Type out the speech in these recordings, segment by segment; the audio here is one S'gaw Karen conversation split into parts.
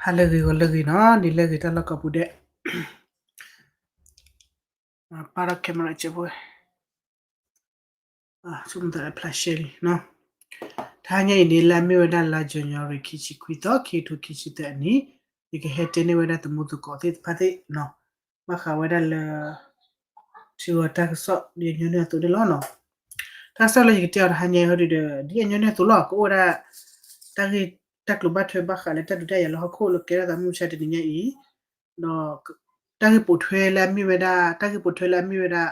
အလၢဂ့ၤဂီၤလၢဂ့ၤနီၤ နံၤလၢဂ့ၤတၢ်လီၢ်ကိးပူၤဒဲး, ပာ်ထီၣ် camera ကဲးဖိ, ဆိကမိၣ်သးဖျါရှဲလံနီၤ, တဟါညါအံၤန့ၣ် လၢအမ့ၢ်ဝဲဒၣ်လါ January ခံဆံခွံသီ ခံကထိခံဆံသၢအနံၣ်, ယကဟဲတဲန့ၢ်ဝဲဒၣ်သမူသကိးသ့ၣ်တဖၣ်သ့ၣ်နီၤ, ဘၣ်ဃးဝဲဒၣ်လၢ ထံဂီၤတၢ်ကစီၣ်ဒ်အညီနုၢ်အသိးန့ၣ်လီၤနီၤ. တၢ်ကစီၣ်လၢယကတဲအီၤတဟါညါအံၤဟီဒုဒီး ဒ်အညီနုၢ်အသိးလီၤ, ကအိၣ်ဝဲဒၣ် တၢ်ဂ့ၢ် တၢ်ကျိၤဘၣ်ထွဲဘၣ်ဃးလၢတၢ်ဒုးတၢ်ယၤလၢဟီၣ်ခိၣ်လၢကဲထီၣ်သးမုၢ်မဆါတနံၤညါအံၤ, ဒီး တၢ်ဂ့ၢ်ပိာ်ထွဲလၢအမ့ၢ်ဝဲဒၣ် တၢ်ဂ့ၢ်ပိာ်ထွဲလၢအမ့ၢ်ဝဲဒၣ်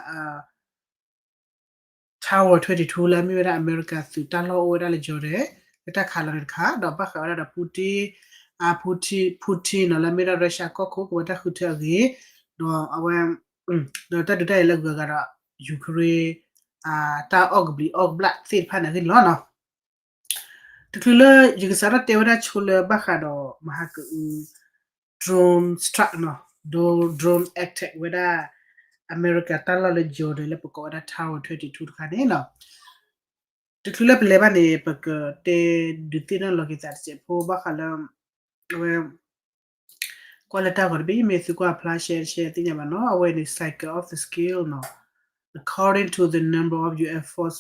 Tower twenty-two လၢအမ့ၢ်ဝဲဒၣ်အမဲရကၤသုးတၢ်လီၢ်အိၣ်ဝဲဒၣ်လၢ Jordan လၢတၢ်ခးလီၤန့ၣ်တခါ, ဒီးဘၣ်ဃးဝဲဒၣ်ဒီး Putin, Putin နီၤ လၢအမ့ၢ်ဒၣ် Russia ကီၢ်ခိၣ် ကဝဲတၢ်ဃုထၢအဂ့ၢ်, ဒီးအဝဲ ဒီးတၢ်ဒုးတၢ်ယၤလၢအဂုၤအဂၤဒီး Ukraine တၢ်အီၣ်ကဘျံးအီၣ်ကဘျၣ်သ့ၣ်တဖၣ်န့ၣ်အဂ့ၢ်န့ၣ်လီၤနီၤ. တချုးလၢယကစးထီၣ်တဲဝဲဒၣ်ဆိလၢဘၣ်ဃးဒီး မဟါကအု drone strike နီၤ, drone attack ဝဲဒၣ် အမဲရကၤတၢ်လီၢ်လၢ Jordan လၢပကိးဝဲဒၣ် Tower twenty-two တခါန့ၣ်နီၤ, တချုးလၢပလဲၤဘၣ်န့ၣ် ပကတဲဒုးသ့ၣ်နီၣ်လီၤက့ၤသးတစဲးဖိဘၣ်ဃးလၢ အဝဲ ကွၢ်လၢတၢ်ဂီၤတဘ့ၣ် မ့ၢ်သုကွၢ်ဖျါရှဲရှဲသ့ၣ်ညါဘၣ်နီၤ, အဝဲန့ၣ် cycle of the scale နီၤ, according to the number of U S force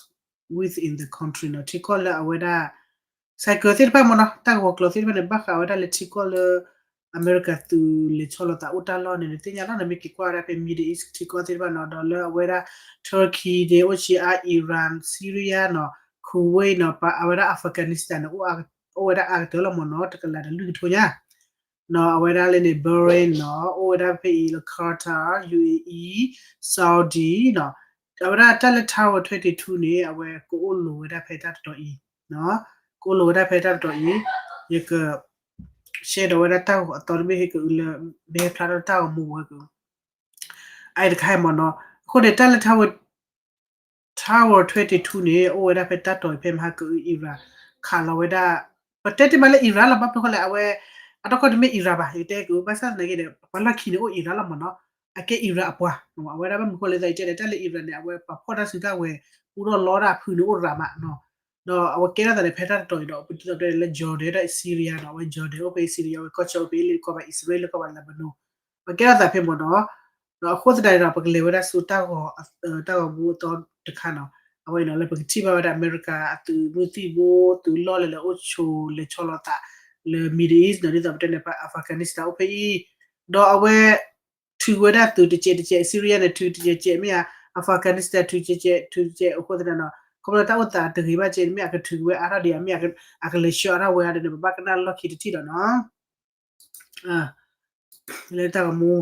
within the country နီၤ, ထံကီၢ်လၢအဝဲဒၣ် cycle သ့ၣ်တဖၣ်မ့ၢ်နီၤ, တၢ်ဂီၤကျိၤသ့ၣ်တဖၣ်န့ၣ် ဘၣ်ဃးဝဲဒၣ်လၢထံကီၢ်လၢ အမဲရကၤသုးလဲၤဆီလီၤသးအိၣ်တၢ်လီၢ်န့ၣ် နသ့ၣ်ညါလီၤ, နမ့ၢ်က့ၤကွၢ်ဝဲဒၣ်ဖဲ Middle East ထံကီၢ်သ့ၣ်တဖၣ်နီၤ, ဒီးလၢအဝဲဒၣ် Turkey န့ၣ် အိၣ်ဆံးအါ Iran, Syria နီၤ, Kuwait နီၤ, အဝဲဒၣ် Afghanistan န့ၣ် အိၣ်ဝဲဒၣ်အါကတၢၢ်လီၤမ့ၢ်နီၤ, တကလးဒီးလွံၢ်ကထိညါ နီၤ, အဝဲဒၣ်လၢန့ၣ် Bahrain နီၤ, အိၣ်ဝဲဒၣ်ဖဲအံၤလၢ Qatar, U A E, Saudi နီၤ, အဝဲဒၣ်တၢ်လၢ Tower twenty-two န့ၣ် အဝဲကအိၣ်လိၤဝဲဒၣ်ဖဲတၢ်တတီၤအံၤ, ကအိၣ်လိၤဝဲဒၣ်ဖဲတၢ်တတီၤအံၤ, ယက share ဒီးဝဲဒၣ်တၢ်ဂီၤအသီတဘ့ၣ်ဟ့ၣ်ကအုလၢ ဘဲဖျါထီၣ်တၢ်ဂီၤမူဝဲက အအံၤတခါအံၤမ့ၢ်နီၤ, အဃိန့ၣ် တၢ်လၢ Tower twenty-two န့ၣ် အိၣ်ဝဲဒၣ်ဖဲတၢ်တီၤအံၤဖဲမဟါကအု Iran ခးလီၤဝဲဒၣ်, ပတဲတ့ၢ်မးလၢ Iran လီၤ, ဘၣ်မနုၤဃိလဲၣ် အဝဲ အတၢ်ကီၢ်တမ့ၢ် Iran ဘၣ်, ယတဲကဘၣ်ဆၣ်သနာ်က့ဒီး ပှၤလီၢ်ခံန့ၣ်အိၣ် Iran လီၤမ့ၢ်နီၤ, အကဲ Iran အပှၤ, အဝဲဒၣ်ဘၣ်မနုၤဃိလဲၣ် ယတဲလၢတၢ်လၢ Iran န့ၣ် အဝဲပှၤဖီၣ်တၢ်စုတၢ်ဝဲၤ အိၣ်ဒီးလီတၢ်ဖုန့ၣ်အိၣ်ရၤမးနီၤ, ဒီးအဝဲကဲထီၣ်သးန့ၣ် ဖဲတၢ်တတီၤအံၤဒီး ပဒ်သိးတဲလၢ Jordan ဒီး Syria နီၤ, အဝဲ Jordan အိၣ်ဖဲ Syria အဝဲကီၢ်ဆၢအိၣ်ဖဲလ့ၣ်ကီၢ်ဘၣ် အံၣ်စရ့လး လၢကီၢ်ဘၣ် Lebanon, ပကဲထီၣ်သးဖဲမ့ၢ်နီၤ, ဒီးအဃိသတးန့ၣ်ဒီး ပကလဲၤဝဲဒၣ်ဆူတၢ်ဂီၤ, တၢ်ဂီၤမူအသီတခါနီၤ, အဝဲအံၤနီၤ လၢပကထံၣ်ဘၣ်ဝဲဒၣ် အမဲရကၤအသုးမုၢ်သံၣ်ဘိ သုးလီၢ်လၢလဲၤအိၣ်ဆိးလဲၤဆီလီၤသး လၢ Middle East နီၤ, ဒ်သိးပတဲန့ၣ် ဖဲ Afghanistan အိၣ်ဖဲအံၤ, ဒီးအဝဲ ထုးဝဲဒၣ်သုးတကဲးတကဲး, Syria န့ၣ် ထုးတကဲးတကဲးမ့ၢ်ဧါ, Afghanistan ထုးတကဲးတကဲး, ထုးတကဲးအဃိသတးနီၤ, ခီဖျိလၢတၢ်အိၣ်သးတဂ့ၤဘၣ်ကဲန့ၣ် မ့ၢ်အကထုးဝဲအါထီၣ်ဒံးဧါ, မ့ၢ်အကလဲၤဆှၢအါထီၣ်ဝဲဧါဒီးန့ၣ် ပဘၣ်ကနၣ်လီၢ်ခံတထံၣ်ဒီးနီၤ. လၢတၢ်ဂီၤမူ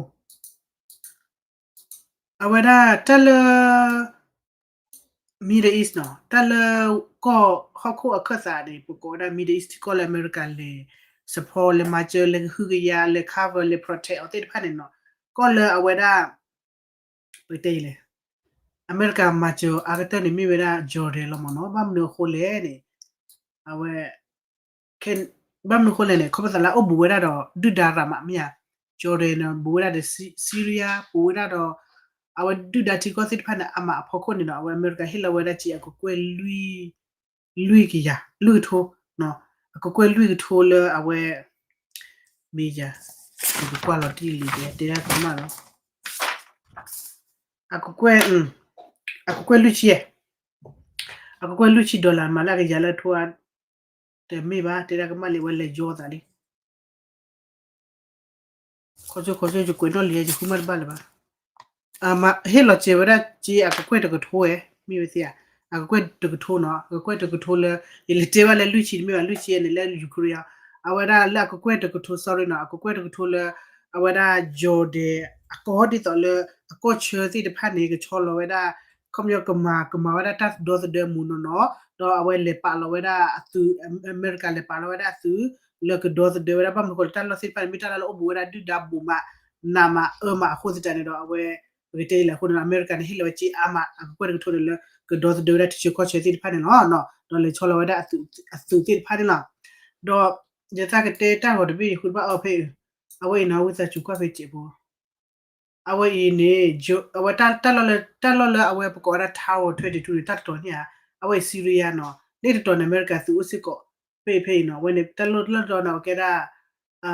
အဝဲဒၣ်တၢ်လၢ Middle East နီၤ, တၢ်လၢကီၢ်ဟီၣ်ခိၣ်အခၢၣ်သးန့ၣ် ပကိးဝဲဒၣ် Middle East ထံကီၢ်လၢအမဲရကၤလဲၤ support လဲၤမၤစၢၤ လဲၤကဟုကယာ် လဲၤ cover လဲၤ protect အီၤသ့ၣ်တဖၣ်န့ၣ်နီၤ, ကီၢ်လၢအဝဲဒၣ် ပကတဲယလဲၣ်, အမဲရကၤမၤစၢၤအါကတၢၢ်န့ၣ် မ့ၢ်ဝဲဒၣ် Jordan လီၤမ့ၢ်နီၤ, ဘၣ်မနုၤအဃိလဲၣ်န့ၣ်, အဝဲ ဘၣ်မနုၤအဃိလဲၣ်န့ၣ် ခီဖျိသးလၢအအိၣ်ဘူးဝဲဒၣ်ဒီး ဒုၣ်ဒါရၤမးမ့ၢ်ဧါ, Jordan န့ၣ် ဘူးဝဲဒၣ်ဒီး Syria ဘူးဝဲဒၣ်ဒီး အဝဲဒုၣ်ဒါထံကီၢ်သ့ၣ်တဖၣ်န့ၣ် အါမးအဖီခိၣ်န့ၣ်ဒီး အဝဲအမဲရကၤဟ့ၣ်လီၤဝဲဒၣ်က့ၤအကကွဲၢ်လွံၢ်, လွံၢ်ကယၤ, လွံၢ်ကထိ, အကကွဲၢ်လွံၢ်ကထိလၢအဝဲ မ့ၢ်ယၤ, ယကကွၢ်လီၤတံၢ်လံ တဲဒၣ်ကမၣ်လီၤ, အကကွဲၢ်, အကကွဲၢ်လွံၢ်ဆံ, အကကွဲၢ်လွံၢ်ဆံ dollar မးလၢအကယၤလၢအထိဧါ, တမ့ၢ်ဘၣ် တဲဒၣ်ကမၣ်လံ အဝဲလဲၤယီၤသးလံ ခီဆိခီဆိ ယကွဲးနီၣ်လံ ယဃုမၢ်တဘၣ်လၢၤဘၣ်, ဟ့ၣ်လီၤစဲးဝဲဒၣ်က့အကကွဲၢ်တကထိဝဲ, မ့ၢ်ဝဲသ့ဧါ, အကကွဲၢ်တကထိနီၤ, အကကွဲၢ်တကထိလၢ ယလဲၤတဲဘၣ်လၢလွံၢ်ဆံတမ့ၢ်ဘၣ် လွံၢ်ဆံန့ၣ်လၢ Ukraine အီၤ, အဝဲဒၣ်လၢအကကွဲၢ်တကထိ sorry နီၤ, အကကွဲၢ်တကထိလၢ အဝဲဒၣ် Jordan အကီၢ်ဒ်သိးလၢ အကီၢ်ဆၢသ့ၣ်တဖၣ်န့ၣ် ကဆီလီၤဝဲဒၣ် ခီပညီကမၤ ကမၤဝဲဒၣ်တၢ်ဒီသဒၢမူးနီၢ်နီၢ်, ဒီးအဝဲလဲၤပာ်လီၤဝဲဒၣ်အသုး, အမဲရကၤလဲၤပာ်လီၤဝဲဒၣ်အသုး လၢကဒီသဒၢဝဲဒၣ် ဘၣ်မနုၤဃိလဲၣ် တၢ်လီၢ်သ့ၣ်တဖၣ်န့ၣ် မ့ၢ်တၢ်လီၢ်လၢအိၣ်ဘူးဝဲဒၣ်ဒုၣ်ဒါဘူးမး နးမးအၢမးအဃိသတးန့ၣ်ဒီး အဝဲ ပကတဲယလဲၣ်အဃိန့ၣ်ဒီး အမဲရကၤန့ၣ် ဟ့ၣ်လီၤဝဲက့အါမး အကကွဲၢ်တကထိန့ၣ်လၢ ကဒီသဒၢဝဲဒၣ်ထံဆၢကီၢ်ဆၢသ့ၣ်တဖၣ်န့ၣ်လီၤ. ဒီးလဲၤဆီလီၤဝဲဒၣ်အသုးသ့ၣ်တဖၣ်န့ၣ်လီၤ. ဒီးယသးကတဲတၢ်ဂီၤတဘ့ၣ် ယဃုတဘၣ်အီၤဖဲအံၤ, အဝဲအံၤနီၤ ဝံသးစူၤကွၢ်ဖဲစဲးဖိ အဝဲအံၤန့ၣ် အဝဲတၢ်လီၢ်လၢ တၢ်လီၢ်လၢအဝဲပကိးဝဲဒၣ် Tower twenty-two န့ၣ် တၢ်တတီၤန့ၣ်ဧါ, အဝဲအံၤ Syria နီၤ, လၢတတီၤန့ၣ် အမဲရကၤသုးအိၣ်စ့ၢ်ကီး ဖဲအံၤဖဲအံၤနီၤ, အဝဲန့ၣ် တၢ်လီၢ်လၢတတီၤန့ၣ် အဝဲကဲဒၣ် အ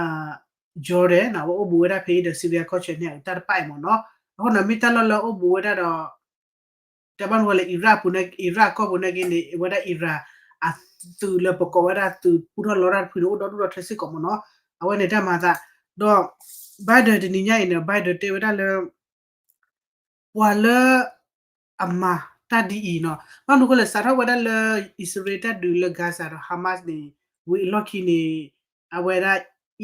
Jordan န့ၣ် အဝဲအိၣ်ဘူးဝဲဒၣ်ဖဲအံၤဒီး Syria ကီၢ်ဆၢန့ၣ် အတၢ်တပၣ်အံၤမ့ၢ်နီၤ. အဃိန့ၣ် မ့ၢ်တၢ်လီၢ်လၢအိၣ်ဘူးဝဲဒၣ်ဒီး တၢ်ဘၣ်မနုၤဃိလဲၣ် Iraq ပူၤန့ၣ် Iraq ကီၢ်ပူၤန့ၣ်က့န့ၣ် အဝဲဒၣ် Iran အသုးလၢပကိးဝဲဒၣ်သုးပူထီၣ်လီတၢ်တဖုန့ၣ် အိၣ်ဒီဒူၣ်ဒီထၢစ့ၢ်ကီးမ့ၢ်နီၤ. အဝဲန့ၣ်တၢ်မၤသး ဒီး Biden တနံၤညါအံၤန့ၣ် Biden တဲဝဲဒၣ်လၢ ပှၤလၢ အမၤတၢ်ဒ်အံၤနီၤ ဘၣ်မနုၤဃိလဲၣ် စးထီၣ်ဝဲဒၣ်လၢ အံၣ်စရ့လးတၢ်ဒုးလၢ Gaza ဒီး Hamas န့ၣ် ဝံၤအလီၢ်ခံန့ၣ် အဝဲဒၣ်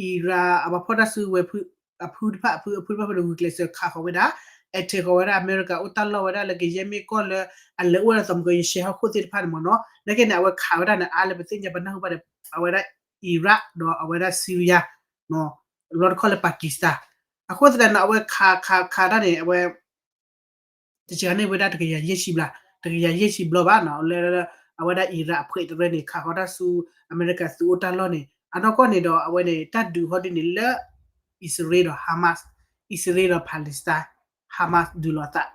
Iran အပှၤဖီၣ်တၢ်စုဝဲၤဖု အဖုတဖၣ်အဖု အဖုတဖၣ်ဖဲန့ၣ် ဂုာ်ကျဲးစၢးခးဃီၤဝဲဒၣ် attack ဃီၤဝဲဒၣ် အမဲရကၤအိၣ်တၢ်လီၢ်ဝဲဒၣ်လၢကယဲၢ်မ့ၢ်ကီၢ်လၢ အလဲၤအိၣ်ဝဲဒၣ်သီမကယရှဲဟီၣ်ခိၣ်သ့ၣ်တဖၣ်န့ၣ်မ့ၢ်နီၤ နာ်က့န့ၣ် အဝဲခးဝဲဒၣ်န့ၣ် အါလၢပသ့ၣ်ညါပနၢ်ဟူဘၣ်ဒီး အဝဲဒၣ် Iraq ဒီးအဝဲဒၣ် Syria လီတခီၣ်လၢ Pakistan အဃိသတးန့ၣ် အဝဲခးခးခးတၢ်န့ၣ် အဝဲ တစှၤန့ၢ်ဝဲဒၣ်တကယၤယဲၢ်ဆံဘျီ, တကယၤယဲၢ်ဆံဘျီဘၣ်နီၤ, လၢ အဝဲဒၣ် Iran အဖှဲးတရၢန့ၣ် ခးဃီၤတၢ်ဆူ အမဲရကၤသုးအိၣ်တၢ်လီၢ်န့ၣ် အနီၢ်ကီၢ်န့ၣ်ဒီး အဝဲန့ၣ် တၢ်ဒုးဟီဒ်န့ၣ်လၢ အံၣ်စရ့လးဒီး Hamas, အံၣ်စရ့လးဒီး Palestine, Hamas ဒုးလိာ်သး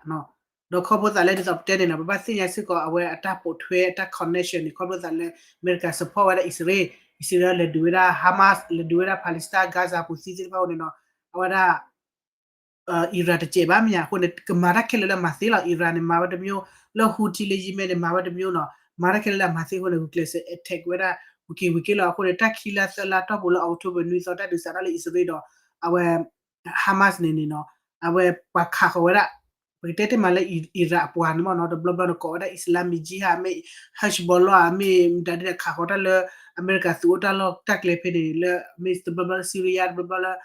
ဒီးခီဖျိသးလၢဒ်သိးပတဲန့ၣ်နီၤ ပဘၣ်သ့ၣ်ညါစ့ၢ်ကီး အဝဲအတၢ်ပိာ်ထွဲအတၢ် connection န့ၣ် ခီဖျိသးလၢ အမဲရကၤ support ဝဲဒၣ်အံၣ်စရ့လး, အံၣ်စရ့လးလဲၤဒုးဝဲဒၣ် Hamas, လဲၤဒုးဝဲဒၣ် Palestine, Gaza ပူၤသံသ့ၣ်တဖၣ်အဃိန့ၣ်နီၤ, အဝဲဒၣ် Iran တစဲးဘၣ်မ့ၢ်ဧါ, အဃိန့ၣ် ကမၤတၢ်ခဲလၢာ်လၢအမၤသ့လီၤ. Iran န့ၣ် မၤဝဲတမျိုး, လၢ Houthi လၢ Yemen န့ၣ် မၤဝဲတမျိုးနီၤ, မၤတၢ်ခဲလၢာ်လၢအမၤသ့အဃိန့ၣ် ဂုာ်ကျဲးစၢး attack ဝဲဒၣ် ဝံၤက့ၤဝံၤက့ၤလီၤ. အဃိန့ၣ် တၢ်ခံလါသၢလါတီၢ်ပူၤလၢ October နွံသီ တၢ်ဒုးစးထီၣ်လၢအံၣ်စရ့လးဒီး အဝဲ Hamas န့ၣ်န့ၣ်နီၤ, အဝဲပှၤခးဃီၤဝဲဒၣ် ပကတဲတ့ၢ်မးလၢ Iran အပှၤန့ၣ်မ့ၢ်နီၤ, တဘျီဘျီန့ၣ် ကိးဝဲဒၣ် Islamic Jihad မ့ၢ် Hezbollah မ့ၢ် မတၤဒ်န့ၣ် ခးဃီၤတၢ်လၢ အမဲရကၤသုးအိၣ်တၢ်လီၢ်တၢ်ကျဲဖဲန့ၣ် လၢမ့ၢ်တဘျီဘျီလၢ Syria, တဘျီဘျီလၢ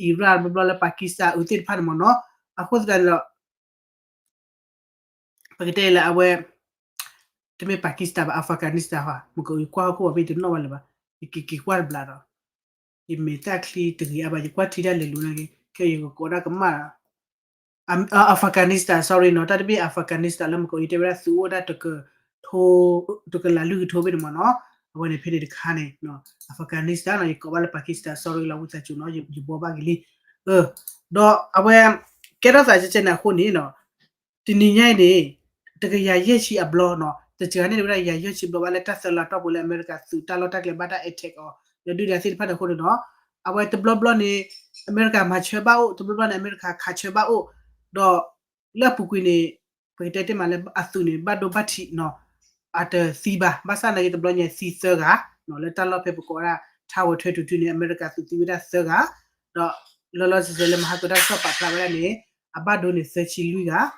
Iraq, တဘျီဘျီလၢ Pakistan အုးသ့ၣ်တဖၣ်န့ၣ်မ့ၢ်နီၤ, အဃိသတးန့ၣ်ဒီး ပကတဲလၢအဝဲ တမ့ၢ် Pakistan ဘၣ် Afghanistan ဟီ, မ့ၢ်ကယကွၢ်ဟီၣ်ခိၣ်ဘၣ်မ့ၢ်တနီၣ်ဘၣ်လၢၤဘၣ်, ယက့ၤက့ၤကွၢ်တဘျီဒီး ယမ့ၢ်တၢ်ချံတဂ့ၤအါဘၣ် ယကွၢ်ထံတၢ်လဲၤလူၤနာ်က့, ခဲအံၤယကကိးဒၣ်ကမၣ်ဒီး Afghanistan, sorry နီၤ, တၢ်တမ့ၢ် Afghanistan လၢမ့ၢ်ကယတဲဝဲဒၣ်သုးအိၣ်ဝဲဒၣ်တကထိ, တကလးလွံၢ်ကထိဘ့ၣ်န့ၣ်မ့ၢ်နီၤ, အဝဲန့ၣ်ဖဲန့ၣ်တခါန့ၣ် Afghanistan နီၤ, ယကိးဘၣ်လၢ Pakistan, sorry လီၤ ဝံသးစူၤနီၤ, ယဘှီဘၣ်က့ၤလံ, ဒီးအဝဲ ကဲထီၣ်သးကဲကဲန့ၣ်အဃိန့ၣ်နီၤ တနံၤညါအံၤန့ၣ် တကယၤယဲၢ်ဆံအဘျီနီၤ, တစှၤန့ၢ်ဝဲဒၣ်တကယၤယဲၢ်ဆံဘျီဘၣ်လၢတၢ်သၢလါတီၢ်ပူၤလၢအမဲရကၤသုးတၢ်လီၢ်တၢ်ကျဲဘၣ်တၢ် attack အီၤ ဒီးဒုၣ်ဒါသ့ၣ်တဖၣ်န့ၣ်အဃိန့ၣ်နီၤ, အဝဲတဘျီဘျီန့ၣ် အမဲရကၤမၤဆၢဘၣ်အိၣ်, တဘျီဘျီန့ၣ် အမဲရကၤခးဆၢဘၣ်အိၣ်, ဒီးလၢအပူၤကွံာ်န့ၣ် ပကတဲတ့ၢ်မးလၢအသုးန့ၣ် ဘၣ်ဒိဘၣ်ထံးနီၤ, အတသံဘၣ်, ဘၣ်ဆၣ်နာ်က့တဘျီညါသံသၢဂၤ, လၢတၢ်လီၢ်ဖဲပကိးဝဲဒၣ် Tower ထွဲတူၤထူန့ၣ် အမဲရကၤသုးသံဝဲဒၣ်သၢဂၤ, ဒီးလီၤလီၤဆဲးဆဲးလၢမဟါကတၢၢ်ကစီၣ်ပာ်ဖျါဝဲဒၣ်န့ၣ် အဘၣ်ဒိန့ၣ်သၢဆံလွံၢ်ဂၤ,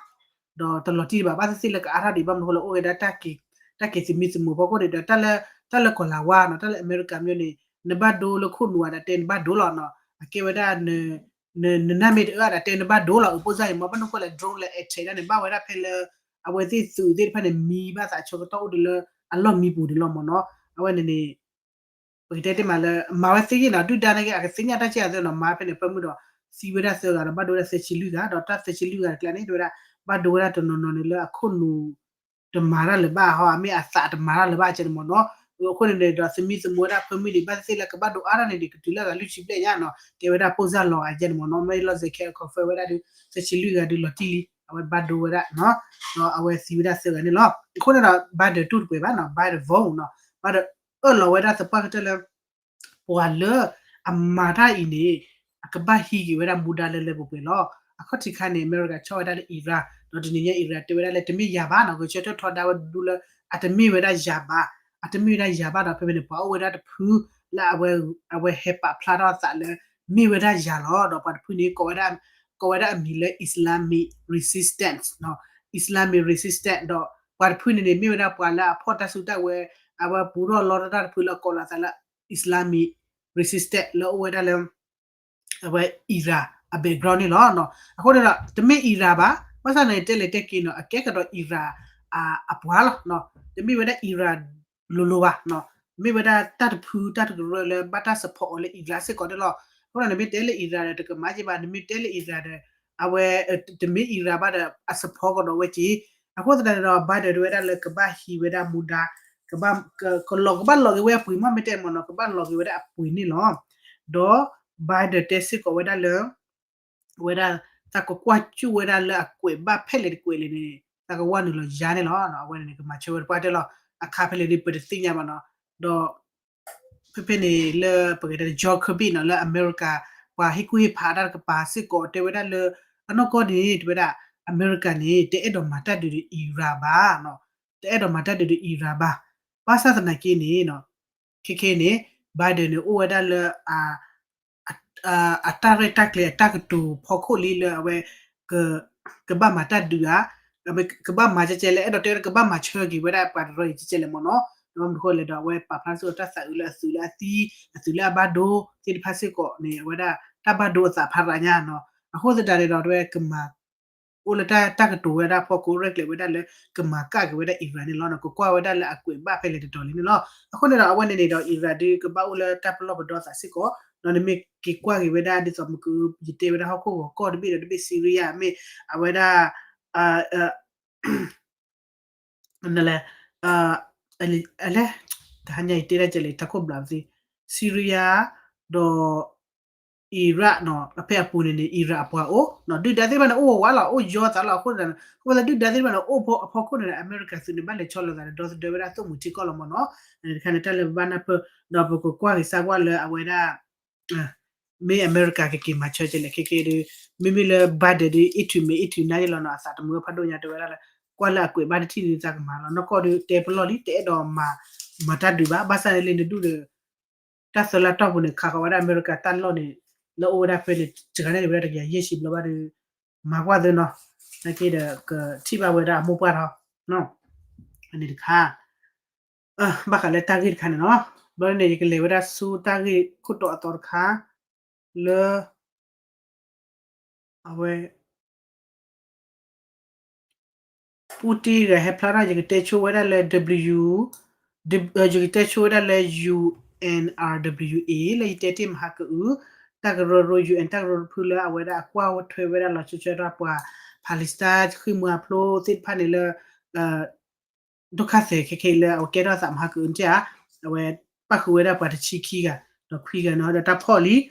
ဒီးတလီၤတံၢ်ဘၣ် ဘၣ်သ့ၣ်သ့ၣ်လၢကအါထီၣ်ဒံး ဘၣ်မနုၤဃိလၢအိၣ်ဝဲဒၣ် တၢ်က့ၤသမံသမိးဖီခိၣ်န့ၣ်ဒီး တၢ်လၢကီၢ်လၤဝါနီၤ, တၢ်လၢအမဲရကၤမ့ၢ်န့ၣ် နဘၣ်ဒိလၢခိၣ်နူာ်ဧါဒီးတဲနဘၣ်ဒိလီၤနီၤ, အကဲဝဲဒၣ် နနၢ်မ့ၢ်တအၢဒီးတဲနဘၣ်ဒိလီၤ, အုးပိၢ်စၢ်အံၤမ့ၢ် ဘၣ်မနုၤဃိလဲၣ် drone လၢ attack ဒၣ်န့ၣ် ဘၣ်ဝဲဒၣ်ဖဲလၢ အဝဲသ့ၣ်သုးသ့ၣ်တဖၣ်န့ၣ် မံဘၣ်သးဆၢကတီၢ်အိၣ်ဒီးလၢ အလီၢ်မံပူၤန့ၣ်လီၤမ့ၢ်နီၤ, အဝဲန့ၣ်န့ၣ် ပကတဲတ့ၢ်မးလၢ မၤဝဲသ့ၣ်ဂ့ၢ်နီၤ, ဒုၣ်ဒါန့ၣ်ဂ့ၢ် အကသ့ၣ်ညါတၢ်ကဲအသးနီၤ, မၤဖဲန့ၣ် ပၢမုၢ်ဒီး သံဝဲဒၣ်သၢဂၤဒီး ဘၣ်ဒိဝဲဒၣ်သၢဆံလွံၢ်ဂၤ, ဒီးတၢ်သၢဆံလွံၢ်ဂၤတကျါန့ၣ် တဲဝဲဒၣ် ဘၣ်ဒိဝဲဒၣ်တနီၤနီၤန့ၣ်လၢအခိၣ်နူာ် တမၤတၢ်လၢၤဘၣ်ဟီ, အမ့ၢ်အသးတမၤတၢ်လၢၤဘၣ်ကဲန့ၣ်မ့ၢ်နီၤ, အဃိန့ၣ်န့ၣ်ဒီး သမံသမိးဝဲဒၣ်ဖၢမုၢ်ဒံး ဘၣ်သ့ၣ်သ့ၣ်လၢကဘၣ်ဒိအါထီၣ်န့ၣ်ဒံး ကတုၤလၢအဂၤလွံၢ်ဆံဘျဲၣ်ညါနီၤ, တဲဝဲဒၣ်ပိၢ်စၢ်လီၤဂာ်ကဲန့ၣ်မ့ၢ်နီၤ, မ့ၢ်လီၤစဲးခဲ confirm ဝဲဒၣ်ဒီး သၢဆံလွံၢ်ဂၤဒုးလီၤတံၢ်လံ, အဝဲဘၣ်ဒိဝဲဒၣ်နီၤ, ဒီးအဝဲသံဝဲဒၣ်သၢဂၤန့ၣ်လီၤ, အဃိန့ၣ်ဒီး ဘၣ်ဒၢးတူၢ်တပှဲၤဘၣ်နီၤ, ဘၣ်ဒၢး vote နီၤ, ဘၣ်ဒၢးအၢၣ်လီၤဝဲဒၣ်သပှၢ်ကတၢၢ်လၢ ပှၤလၢအမၤတၢ်အံၤန့ၣ် အကဘၣ်ဟံးက့ၤဝဲဒၣ်မူဒါလၢလၢပှဲၤပှဲၤလီၤ. အခီၣ်ထံးခါန့ၣ် အမဲရကၤဆီၣ်ဝဲဒၣ်လၢ Iran ဒီးတနံၤညါ Iran တဲဝဲဒၣ်လၢတမ့ၢ်ယၤဘၣ်နီၤ, ဂဲၤဆၢထၢၣ်ထီဒါဝဲဒူလၢ အတမ့ၢ်ဝဲဒၣ်ယၤဘၣ်, အတမ့ၢ်ဝဲဒၣ်ယၤဘၣ်ဒီး ဖဲဖဲန့ၣ် ပှၤအိၣ်ဝဲဒၣ်တဖုလၢအဝဲ အဝဲဟဲပာ်ဖျါထီၣ်အသးလၢ မ့ၢ်ဝဲဒၣ်ယၤလီၤ. ဒီးပှၤတဖုန့ၣ် ကိးဝဲဒၣ်အမံၤလၢ Islamic resistance, Islamic resistance ဒီးပှၤတဖုန့ၣ်န့ၣ် မ့ၢ်ဝဲဒၣ်ပှၤလၢအဖီၣ်တၢ်စုတၢ်ဝဲၤ အဝဲပူၤထီၣ်လီတၢ်တဖုလၢအကိးလီၤအသးလၢ Islamic resistance လၢအိၣ်ဝဲဒၣ်လၢ အဝဲ Iran အ background န့ၣ်လီၤ. အဃိန့ၣ်ဒီး တမ့ၢ် Iran ဘၣ်, ဘၣ်ဆၣ်န့ၣ်တဲလဲၤတဲက့ၤနီၤ အကဲကဒီး Iran အပှၤလီၤ. တမ့ၢ်ဝဲဒၣ် Iran လိၤလိၤဘၣ်, မ့ၢ်ဝဲဒၣ်တၢ်တဖုတၢ်တကရၢလၢဘၣ်တၢ် support အီၤလၢ Iran စ့ၢ်ကီးန့ၣ်လီၤ. အဃိန့ၣ် နမ့ၢ်တဲလၢ Iran ဒီး တကမၤက့ၤဘၣ်, နမ့ၢ်တဲလၢ Iran ဒီး အဝဲ တမ့ၢ် Iran ဘၣ်ဒီး အ support ကဒီးဝဲက့ၤ. အဃိသတးန့ၣ်ဒီး Biden တဲဝဲဒၣ်လၢကဘၣ်ဟံးဝဲဒၣ်မူဒါ, ကဘၣ် ကလီၤ ကဘၣ်လီၤက့ၤဝဲအပှ့ၤမ့ၢ်မ့ၢ်တဲမ့ၢ်နီၤ, ကဘၣ်လီၤက့ၤဝဲဒၣ်အပှ့ၤန့ၣ်လီၤ. ဒီး Biden တဲစ့ၢ်ကီးဝဲဒၣ်လၢ ဝဲဒၣ် သးကကွၢ်စူၣ်ဝဲဒၣ်လၢအကွဲးဘၣ်ဖဲလဲၣ်တကွဲးလဲၣ်န့ၣ် သးကဝဲနုာ်လီၤယါန့ၣ်လီၤ. အဝဲန့ၣ်န့ၣ် ကမၤဆၢဝဲတပှၢ်တၢၢ်လီၤ. အခါဖဲလဲၣ်ဒ်ပတသ့ၣ်ညါဘၣ်နီၤ. ဒီး ဖဲဖဲန့ၣ်လၢပကတဲ John Kirby နီၤ လၢအမဲရကၤ ပှၤဟ့ၣ်ကူၣ်ဟ့ၣ်ဖးတၢ်တကပၤစ့ၢ်ကီး တဲဝဲဒၣ်လၢ အနီၢ်ကီၢ်န့ၣ် တဲဝဲဒၣ် အမဲရကၤန့ၣ် တအဲၣ်ဒိးမၤတၢ်ဒုးဒီး Iran ဘၣ်နီၤ, တအဲၣ်ဒိးမၤတၢ်ဒုးဒီး Iran ဘၣ်. ဘၣ်ဆၣ်သနာ်က့န့ၣ်နီၤ ခဲခဲန့ၣ် Biden န့ၣ် အိၣ်ဝဲဒၣ်လၢ အတၢ်ရဲၣ်တၢ်ကျဲၤအတၢ်ကတိၤဖီခိၣ်လံလၢအဝဲ ကဘၣ်မၤတၢ်ဒုးဧါ, ကဘၣ်မၤကဲကဲလဲၣ်, အဲၣ်ဒိးတဲဝဲဒၣ်ကဘၣ်မၤဆၢက့ၤဝဲဒၣ်ပှၤတရၢအံၤကဲကဲလဲၣ်မ့ၢ်နီၤ. ဒီးမနုၤဃိလဲၣ်ဒီး အဝဲပာ်ဖျါစ့ၢ်ကီးတၢ်သးအုးလၢအသုးလၢအသံ, အသုးလၢအဘၣ်ဒိသ့ၣ်တဖၣ်စ့ၢ်ကီးန့ၣ် အဝဲဒၣ်တၢ်ဘၣ်ဒိအသးဖးရးညါနီၤ. အဃိသတးန့ၣ်ဒီး တဝဲကမၤ အိၣ်လၢတၢ်ကတိၤဝဲဒၣ်ဖီခိၣ်ရဲၣ်ကျဲၤဝဲဒၣ်လၢ ကမၤကၣ်က့ၤဝဲဒၣ် Iran န့ၣ်လီၤ. ကကွၢ်ဝဲဒၣ်လၢအကွဲးဘၣ်ဖဲလဲၣ်တတီၤလံန့ၣ်လီၤ. အဃိန့ၣ်ဒီး အဝဲန့ၣ်န့ၣ်ဒီး Iran ဒုးကဘၣ်အိၣ်လၢတၢ်ပလီၢ်ပဒီသးစ့ၢ်ကီး, ဒီးနမ့ၢ်က့ၤကွၢ်က့ၤဝဲဒၣ်ဒ်သိးမ့ၢ်ကယတဲဝဲဒၣ်ဟီၣ်ခိၣ်ဂီၤကီၢ်တဘ့ၣ်ဒီးတဘ့ၣ် Syria မ့ၢ်အဝဲဒၣ် နလဲၣ်, အလဲၣ်, တဟါညါအံၤတဲဒၣ်ကဲလဲၣ် တၢ်ခိၣ်ဘျးသ့, Syria ဒီး Iraq နီၤ, ဖဲအပူၤန့ၣ်န့ၣ် Iran အပှၤအိၣ်နီၤ, ဒုၣ်ဒါသ့ၣ်တဖၣ်န့ၣ် အိၣ်ဝးလီၤ အိၣ်ယီသးလီၤ. အဃိသတးန့ၣ် အဃိသတးဒုၣ်ဒါသ့ၣ်တဖၣ်န့ၣ် အိၣ်ဖီအဖီခိၣ်န့ၣ်ဒီး အမဲရကၤသုးန့ၣ် ဘၣ်လဲၤဆီလီၤသးဒီး ဒီသဒၢဝဲဒၣ်သိၣ်မှံၤထံကီၢ်လီၤမ့ၢ်နီၤ. တခါန့ၣ် တၢ်လၢပဘၣ်နၢ်ပၢၢ် ဒီးပကကွၢ်က့ၤစၢ်ကွၢ်လၢအဝဲဒၣ် မ့ၢ်အမဲရကၤကက့ၤမၤဆၢကဲလဲၣ် ခဲကဲဒုး မ့မ့ၢ်လၢ Biden ဒုး အ့ၣ်ထုးမ့ၢ်အ့ၣ်ထုးနါယလီၤနီၤ, အသးတမုာ်ဖးဒိၣ်ညါ တဲဝဲဒၣ်လၢ ကွၢ်လၢအကွဲးဘၣ်တထံၣ်ဒုး သးကမၤလီၤ. နီၢ်ကီၢ်ဒုး တဲပလီၢ်လံ တအဲၣ်ဒိးမၤ မၤတၢ်ဒုးဘၣ်. ဘၣ်ဆၣ်န့ၣ်လၢနဒူၣ်ဒီး တၢ်သၢလါတီၢ်ပူၤန့ၣ် ခးဃီၤဝဲဒၣ်အမဲရကၤတၢ်လီၢ်န့ၣ် လၢအိၣ်ဝဲဒၣ်ဖဲန့ၣ် စှၤန့ၣ်ဝဲဒၣ်တကယၤယဲၢ်ဆံဘျီဘၣ်ဒီး မၤကွၢ်သ့နီၤ, နာ်က့ဒီး ကထံၣ်ဘၣ်ဝဲဒၣ်အမိၢ်ပှၢ်ထီၣ် အန့ၣ်တခါ ဘၣ်ဃးလၢတၢ်ဂ့ၢ်တခါန့ၣ်နီၤ, ဘျီန့ၣ် ယကလဲၤဝဲဒၣ်ဆူတၢ်ဂ့ၢ်ခိၣ်တီအသီတခါ လၢ အဝဲ ပူတ့ဂၤဟဲဖျါထီၣ် ယကတဲဆိဝဲဒၣ်လၢ W, ယကတဲဆိဝဲဒၣ်လၢ UNRWA လၢယတဲတ့ၢ်မဟါကအု, တၢ်ကရၢကရိ UN တၢ်ကရၢကရိတဖုလၢအဝဲဒၣ်အကွၢ်ထွဲဝဲဒၣ်လီၤဆီဆီဒၣ်ပှၤ Palestine ဃ့ၢ်မှံဟးဖျိးသ့ၣ်တဖၣ်န့ၣ်လၢ ဒိၣ်ခါသဲးခဲခဲအံၤလၢအဝဲကဲထီၣ်သးမဟါကအုန့ၣ်ဧါ, အဝဲပၣ်ဃုာ်ဝဲဒၣ်ပှၤတဆံခံဂၤ, ဒီးခွံဂၤန့ၣ်ဒီးတၢ်ဖီၣ်လံ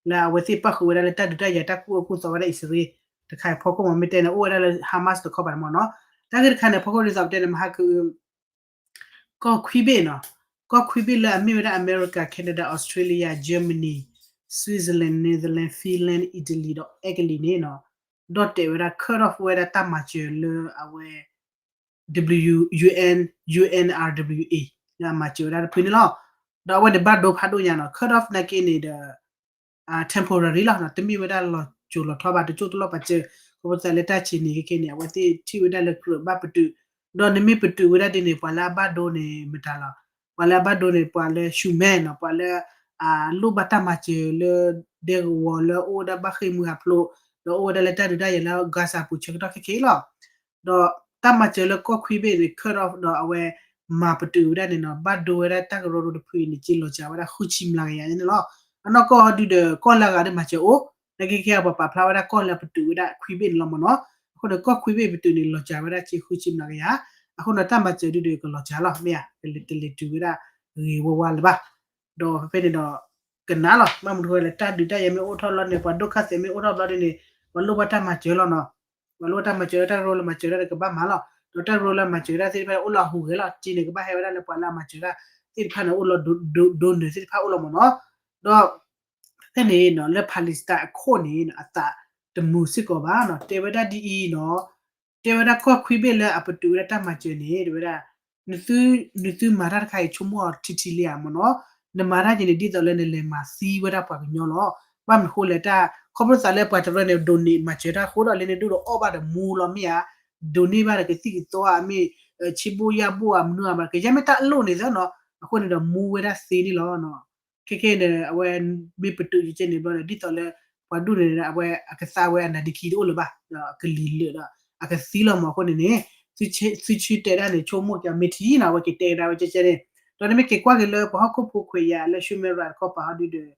လၢအဝဲသ့ၣ်ပၣ်ဃုာ်ဝဲဒၣ်လၢတၢ်ဒုးတၢ်ယၤတၢ်ကူၣ်အၢကူၣ်သီဝဲဒၣ်အံၣ်စရ့လး, တခါအံၤဖီခိၣ်မ့ၢ်မ့ၢ်တဲန့ၣ် အိၣ်ဝဲဒၣ်လၢ Hamas တခီပၤန့ၣ်မ့ၢ်နီၤ, တၢ်ဂ့ၢ်တခါန့ၣ် ဖီခိၣ်ဒ်သိးပတဲန့ၣ် မဟါကအု ကီၢ်ခွံဘ့ၣ်နီၤ, ကီၢ်ခွံဘ့ၣ်လၢအမ့ၢ်ဝဲဒၣ် America, Canada, Australia, Germany, Switzerland, Netherlands, Finland, Italy ဒီး Italy န့ၣ်နီၤ, ဒီၣ်တဲာ်ဝဲဒၣ် cut off ဝဲဒၣ်တၢ်မၤစၢၤလၢအဝဲ W UN, UNRWA လၢအမၤစၢၤဝဲဒၣ်တဖုန့ၣ်လီၤ. ဒီးအဝဲန့ၣ်ဘၣ်ဒိဖးဒိၣ်ညါနီၤ, cut off နာ်က့န့ၣ်ဒီး temporary လီၤ, တမ့ၢ်ဝဲဒၣ်လီၤစိၤလီၤထီဘၣ်, တကၠိၣ်တလီၢ်ပာ်စၢၤ, ခီဖျိသးလၢတၢ်ဆံးန့ၣ် ခဲခဲန့ၣ် အဝဲသ့ၣ်ထံၣ်ဝဲဒၣ်လၢကြၢးဘၣ်ပတုာ်, ဒီးနမ့ၢ်ပတုာ်ဝဲဒၣ်ဒ်န့ၣ် ပှၤလၢအဘၣ်ဒိန့ၣ် မတၤလီၤ, ပှၤလၢအဘၣ်ဒိန့ၣ် ပှၤလၢ human နီၤ, ပှၤလၢ လိၣ်ဘၣ်တၢ်မၤစၢၤလၢ ဒဲကဝီၤလၢအိၣ်ဝဲဒၣ်ဘၣ်ဃ့ၢ်မှံဟးဖျိး, ဒီးအိၣ်ဝဲဒၣ်လၢတၢ်ဒုးတၢ်ယၤလၢ Gaza ပူၤဆၢကတီၢ်ခဲခဲအံၤလီၤ. ဒီးတၢ်မၤစၢၤလၢကီၢ်ခွံဘ့ၣ်န့ၣ် cut off ဒီးအဝဲမၤပတုာ်ဝဲဒၣ်န့ၣ်နီၤ, ဘၣ်ဒိဝဲဒၣ်တၢ်ကရၢကရိတဖုအံၤန့ၣ် က့ၤလီၤစှၤဝဲဒၣ်ဃုဆံမျးကယၤန့ၣ်လီၤ. အနီၢ်ကီၢ်ဒုဒီး ကီၢ်လၢအဂၤဒီးမၤစၢၤအိၣ်, နာ်က့ခဲအံၤပှၤပာ်ဖျါဝဲဒၣ်ကီၢ်လၢအပတုာ်ဝဲဒၣ်ခွံဘ့ၣ်န့ၣ်လီၤမ့ၢ်နီၤ, အဃိန့ၣ် ကီၢ်ခွံဘ့ၣ်ပတုာ်န့ၣ် လီၤစှၤဝဲဒၣ်က့ၤဃုဆံမျးကယၤ, အဃိန့ၣ် တၢ်မၤစၢၤဒုဒီးကလီၤစှၤလီၤ, မ့ၢ်ဧါ, တလဲၤတုၤဝဲဒၣ်ဂ့ၤဝဲဝါလၢၤဘၣ်. ဒီးဖဲဖဲန့ၣ်ဒီး ကနၣ်လီၤ, ဘၣ်မနုၤဃိလဲၣ် တၢ်ဒုးတၢ်ယၤမ့ၢ်အိၣ်ထီၣ်ဘျီန့ၣ် ပှၤဒိၣ်ခါသဲးမ့ၢ်အိၣ်ထီၣ်ဘျီဒ်န့ၣ် ပှၤလိၣ်ဘၣ်တၢ်မၤစၢၤလီၤနီၤ, ပှၤလိၣ်ဘၣ်တၢ်မၤစၢၤလီၤ, တၢ်ကရၢလၢမၤစၢၤတၢ်ဒီးကဘၣ်မၤလီၤ, ဒီးတၢ်ကရၢလၢမၤစၢၤတၢ်သ့ၣ်တဖၣ်အိၣ်လၢအဟူးဂဲၤလီၤ, စ့န့ၣ်ကဘၣ်ဟဲဝဲဒၣ်လၢပှၤလၢအမၤစၢၤတၢ်သ့ၣ်တဖၣ်န့ၣ် အိၣ်လီၤဒိၣ်ဒိၣ်နၢၤသ့ၣ်တဖၣ်အိၣ်လီၤမ့ၢ်နီၤ, ဒီး ဖဲန့ၣ်နီၤ လၢ Palestine အခိၣ်န့ၣ် အသးတမုာ်စ့ၢ်ကီးဘၣ်နီၤ, တဲဝဲဒၣ်ဒ်အံၤနီၤ, တဲဝဲဒၣ်ကီၢ်ခွံဘ့ၣ်လၢအပတုာ်ဝဲဒၣ်တၢ်မၤစၢၤန့ၣ် တဲဝဲဒၣ် နသုမၤတၢ်တခါအံၤ ဆိကမိၣ်အီၤထံထံလံဧါမ့ၢ်နီၤ, နမၤတၢ်ယဲန့ၣ် ဒ်သိးလၢနလဲၤမၤသံဝဲဒၣ်ပှၤကညီလီၤ. ဘၣ်မနုၤဃိလဲၣ် တၢ်ခီဖျိသးလၢပှၤတရၢန့ၣ် ဒိးန့ၢ်မၤစၢၤတၢ်အဃိဒီး လၢနဒိၣ်ဒီးအီၣ်ဘၣ်ဒီးမူလီၤမ့ၢ်ဧါ, ဒိးန့ၢ်ဘၣ်ဒီးကသံၣ်ကသီဧါမ့ၢ် ဆံးဘိယၢ်ဘိဧါမနုၤဧါ, ကယဲၢ်မ့ၢ်တၢ်အလိၣ်န့ၣ်သနီၤ, အဃိန့ၣ်ဒီးမူဝဲဒၣ်သ့န့ၣ်လီၤ. ခဲခဲန့ၣ် အဝဲမ့ၢ်ပတုာ်ကဲကဲန့ၣ်ဘျီဒီး ဒ်သိးလၢ ပှၤဒူၣ်န့ၣ် အဝဲအကသါဝဲအနါဒ့ခံတအိၣ်လၢၤဘၣ်, ဒီးအကလံၤလၢာ်ဒီး အကသံလီၤမး. အဃိန့ၣ်န့ၣ် သုဆၢတဲာ်ဒၣ်န့ၣ် ဆိကမိၣ်က့ၤမ့ၢ်ထံနီၤ, အဝဲက့ၤတဲကဒါဝဲကဲကဲန့ၣ်, ဒီးနမ့ၢ်က့ၤကွၢ်က့ၤလၢပှၤဟီၣ်ခိၣ်ဖိခွဲးယာ်လၢ Human Rights တခီပၤဟီဒုဒီး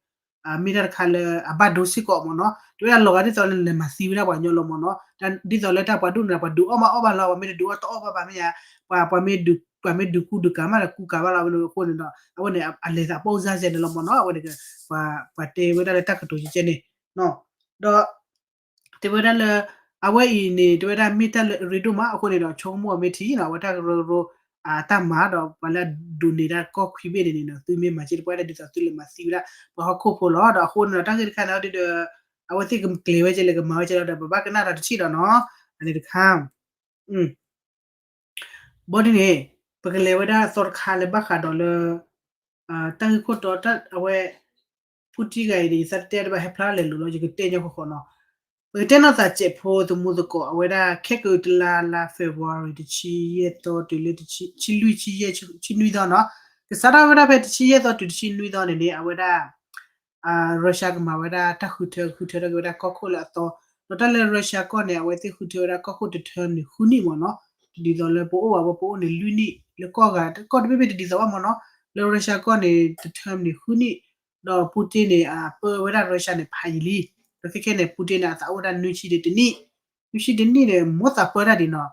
မ့ၢ်တၢ်တခါလၢအဘၣ်ဒိစ့ၢ်ကီးမ့ၢ်နီၤ, တဲဝဲဒၣ်လီၤဂာ်ဒ်သိးလၢနလဲၤမၤသံဝဲဒၣ်ပှၤကညီလီၤမ့ၢ်နီၤ, ဒ်သိးလၢတၢ်ပှၤဒူၣ်န့ၣ် ပှၤဒုးအီၣ်မးအီၣ်ဘၣ်လီၤ, ပှၤမ့ၢ်တဒုးအီၣ်တအီၣ်ဘၣ်ဘၣ်မ့ၢ်ဧါ, ပှၤ ပှၤမ့ၢ်ဒုးကူဒုးကၤမးဒီးကူကၤဘၣ်လီၤ, အဃိန့ၣ်ဒီး အဝဲန့ၣ် အလဲၤသးပိၢ်စၢ်စဲန့ၣ်လီၤမ့ၢ်နီၤ, အဝဲန့ၣ် ပှၤတဲဝဲဒၣ်လၢတၢ်ကတိၤကဲကဲန့ၣ်, ဒီး တဲဝဲဒၣ်လၢ အဝဲအံၤန့ၣ် တဲဝဲဒၣ်မ့ၢ်တၢ်လၢအရ့ဒိၣ်မး, အဃိန့ၣ်ဒီး ဆိကမိၣ်အီၤမ့ၢ်ထံနီၤ, အဝဲတၢ်ကရၢကရိ အတၢ်မၤဒီး ပှၤလၢအဒိးန့ၢ်တၢ်ကီၢ်ခွံဘ့ၣ်န့ၣ်န့ၣ်ဒီး သုမ့ၢ်မၤက့ၤတပှၢ်ဒ်သိးသုလဲၤမၤသံဝဲဒၣ် ပှၤဟီၣ်ခိၣ်ဖိလီၤ. ဒီးအဃိန့ၣ်ဒီး တၢ်ဂ့ၢ်တခါန့ၣ်ဒ်ဒီး အဝဲသ့ၣ်ကကျဲၤဝဲကလဲၣ် ကမၤဝဲကလဲၣ်ဒီး ပဘၣ်ကနၣ်ဒီးတထံၣ်ဒီးနီၤ အန့ၣ်တခါ ဘီဒ်န့ၣ် ပကလဲၤဝဲဒၣ်အသီတခါလၢဘၣ်ဃးဒီးလၢ တၢ်ဂ့ၢ်ခိၣ်တီ အဝဲ ဖူတံဂၤအံၤန့ၣ် ယသးတတဲတဘၣ် ဟဲဖျါထီၣ်လဲၤလိၤလီၤ ယကတဲညီဃီဃီနီၤ. ပကတဲနီၢ်သးစဲးဖိသမူသကိး အဝဲဒၣ်ခဲကတလါလါ February တဆံယဲၢ်သီ တုၤလၢ ဆံလွံၢ် ဆံယဲၢ် ဆံနွံသီနီၤ. ကစးထီၣ်ဝဲဒၣ်ဖဲတဆံယဲၢ်သီတုၤတဆံနွံသီန့ၣ်န့ၣ် အဝဲဒၣ် Russia ကမၤဝဲဒၣ်တၢ်ဃုထၢ ဃုထၢထီၣ်က့ၤဝဲဒၣ်ကီၢ်ခိၣ်လၢအသီ, ဒီးတၢ်လၢ Russia ကီၢ်န့ၣ် အဝဲသ့ၣ်ဃုထၢဝဲဒၣ်ကီၢ်ခိၣ်တ term န့ၣ် ဃုနံၣ်မ့ၢ်နီၤ. ဒ်သိးလၢပအိၣ်ဘၣ်ဝဲ ပအိၣ်န့ၣ်လွံၢ်နံၣ် လၢကီၢ်ဂၤ ကီၢ်တဘ့ၣ်ဘ့ၣ်တဒ်သိးဘၣ်မ့ၢ်နီၤ. လၢ Russia ကီၢ်န့ၣ် တ term န့ၣ် ဃုနံၣ်, ဒီး Putin န့ၣ် အပၢဝဲဒၣ် Russia န့ၣ် ဖးယံာ်လံ. ဒီးခဲခဲန့ၣ် Putin န့ၣ် အသးအိၣ်ဝဲဒၣ်နွံဆံဒီးတနံၣ်, နွံဆံတနံၣ်န့ၣ် မိၣ်သးပၢတၢ်ဒ်နီၤ.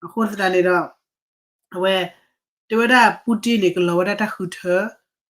အဃိသတးန့ၣ်ဒီး အဝဲ တဲဝဲဒၣ် Putin န့ၣ် ကလီၤဝဲဒၣ်တၢ်ဃုထၢ,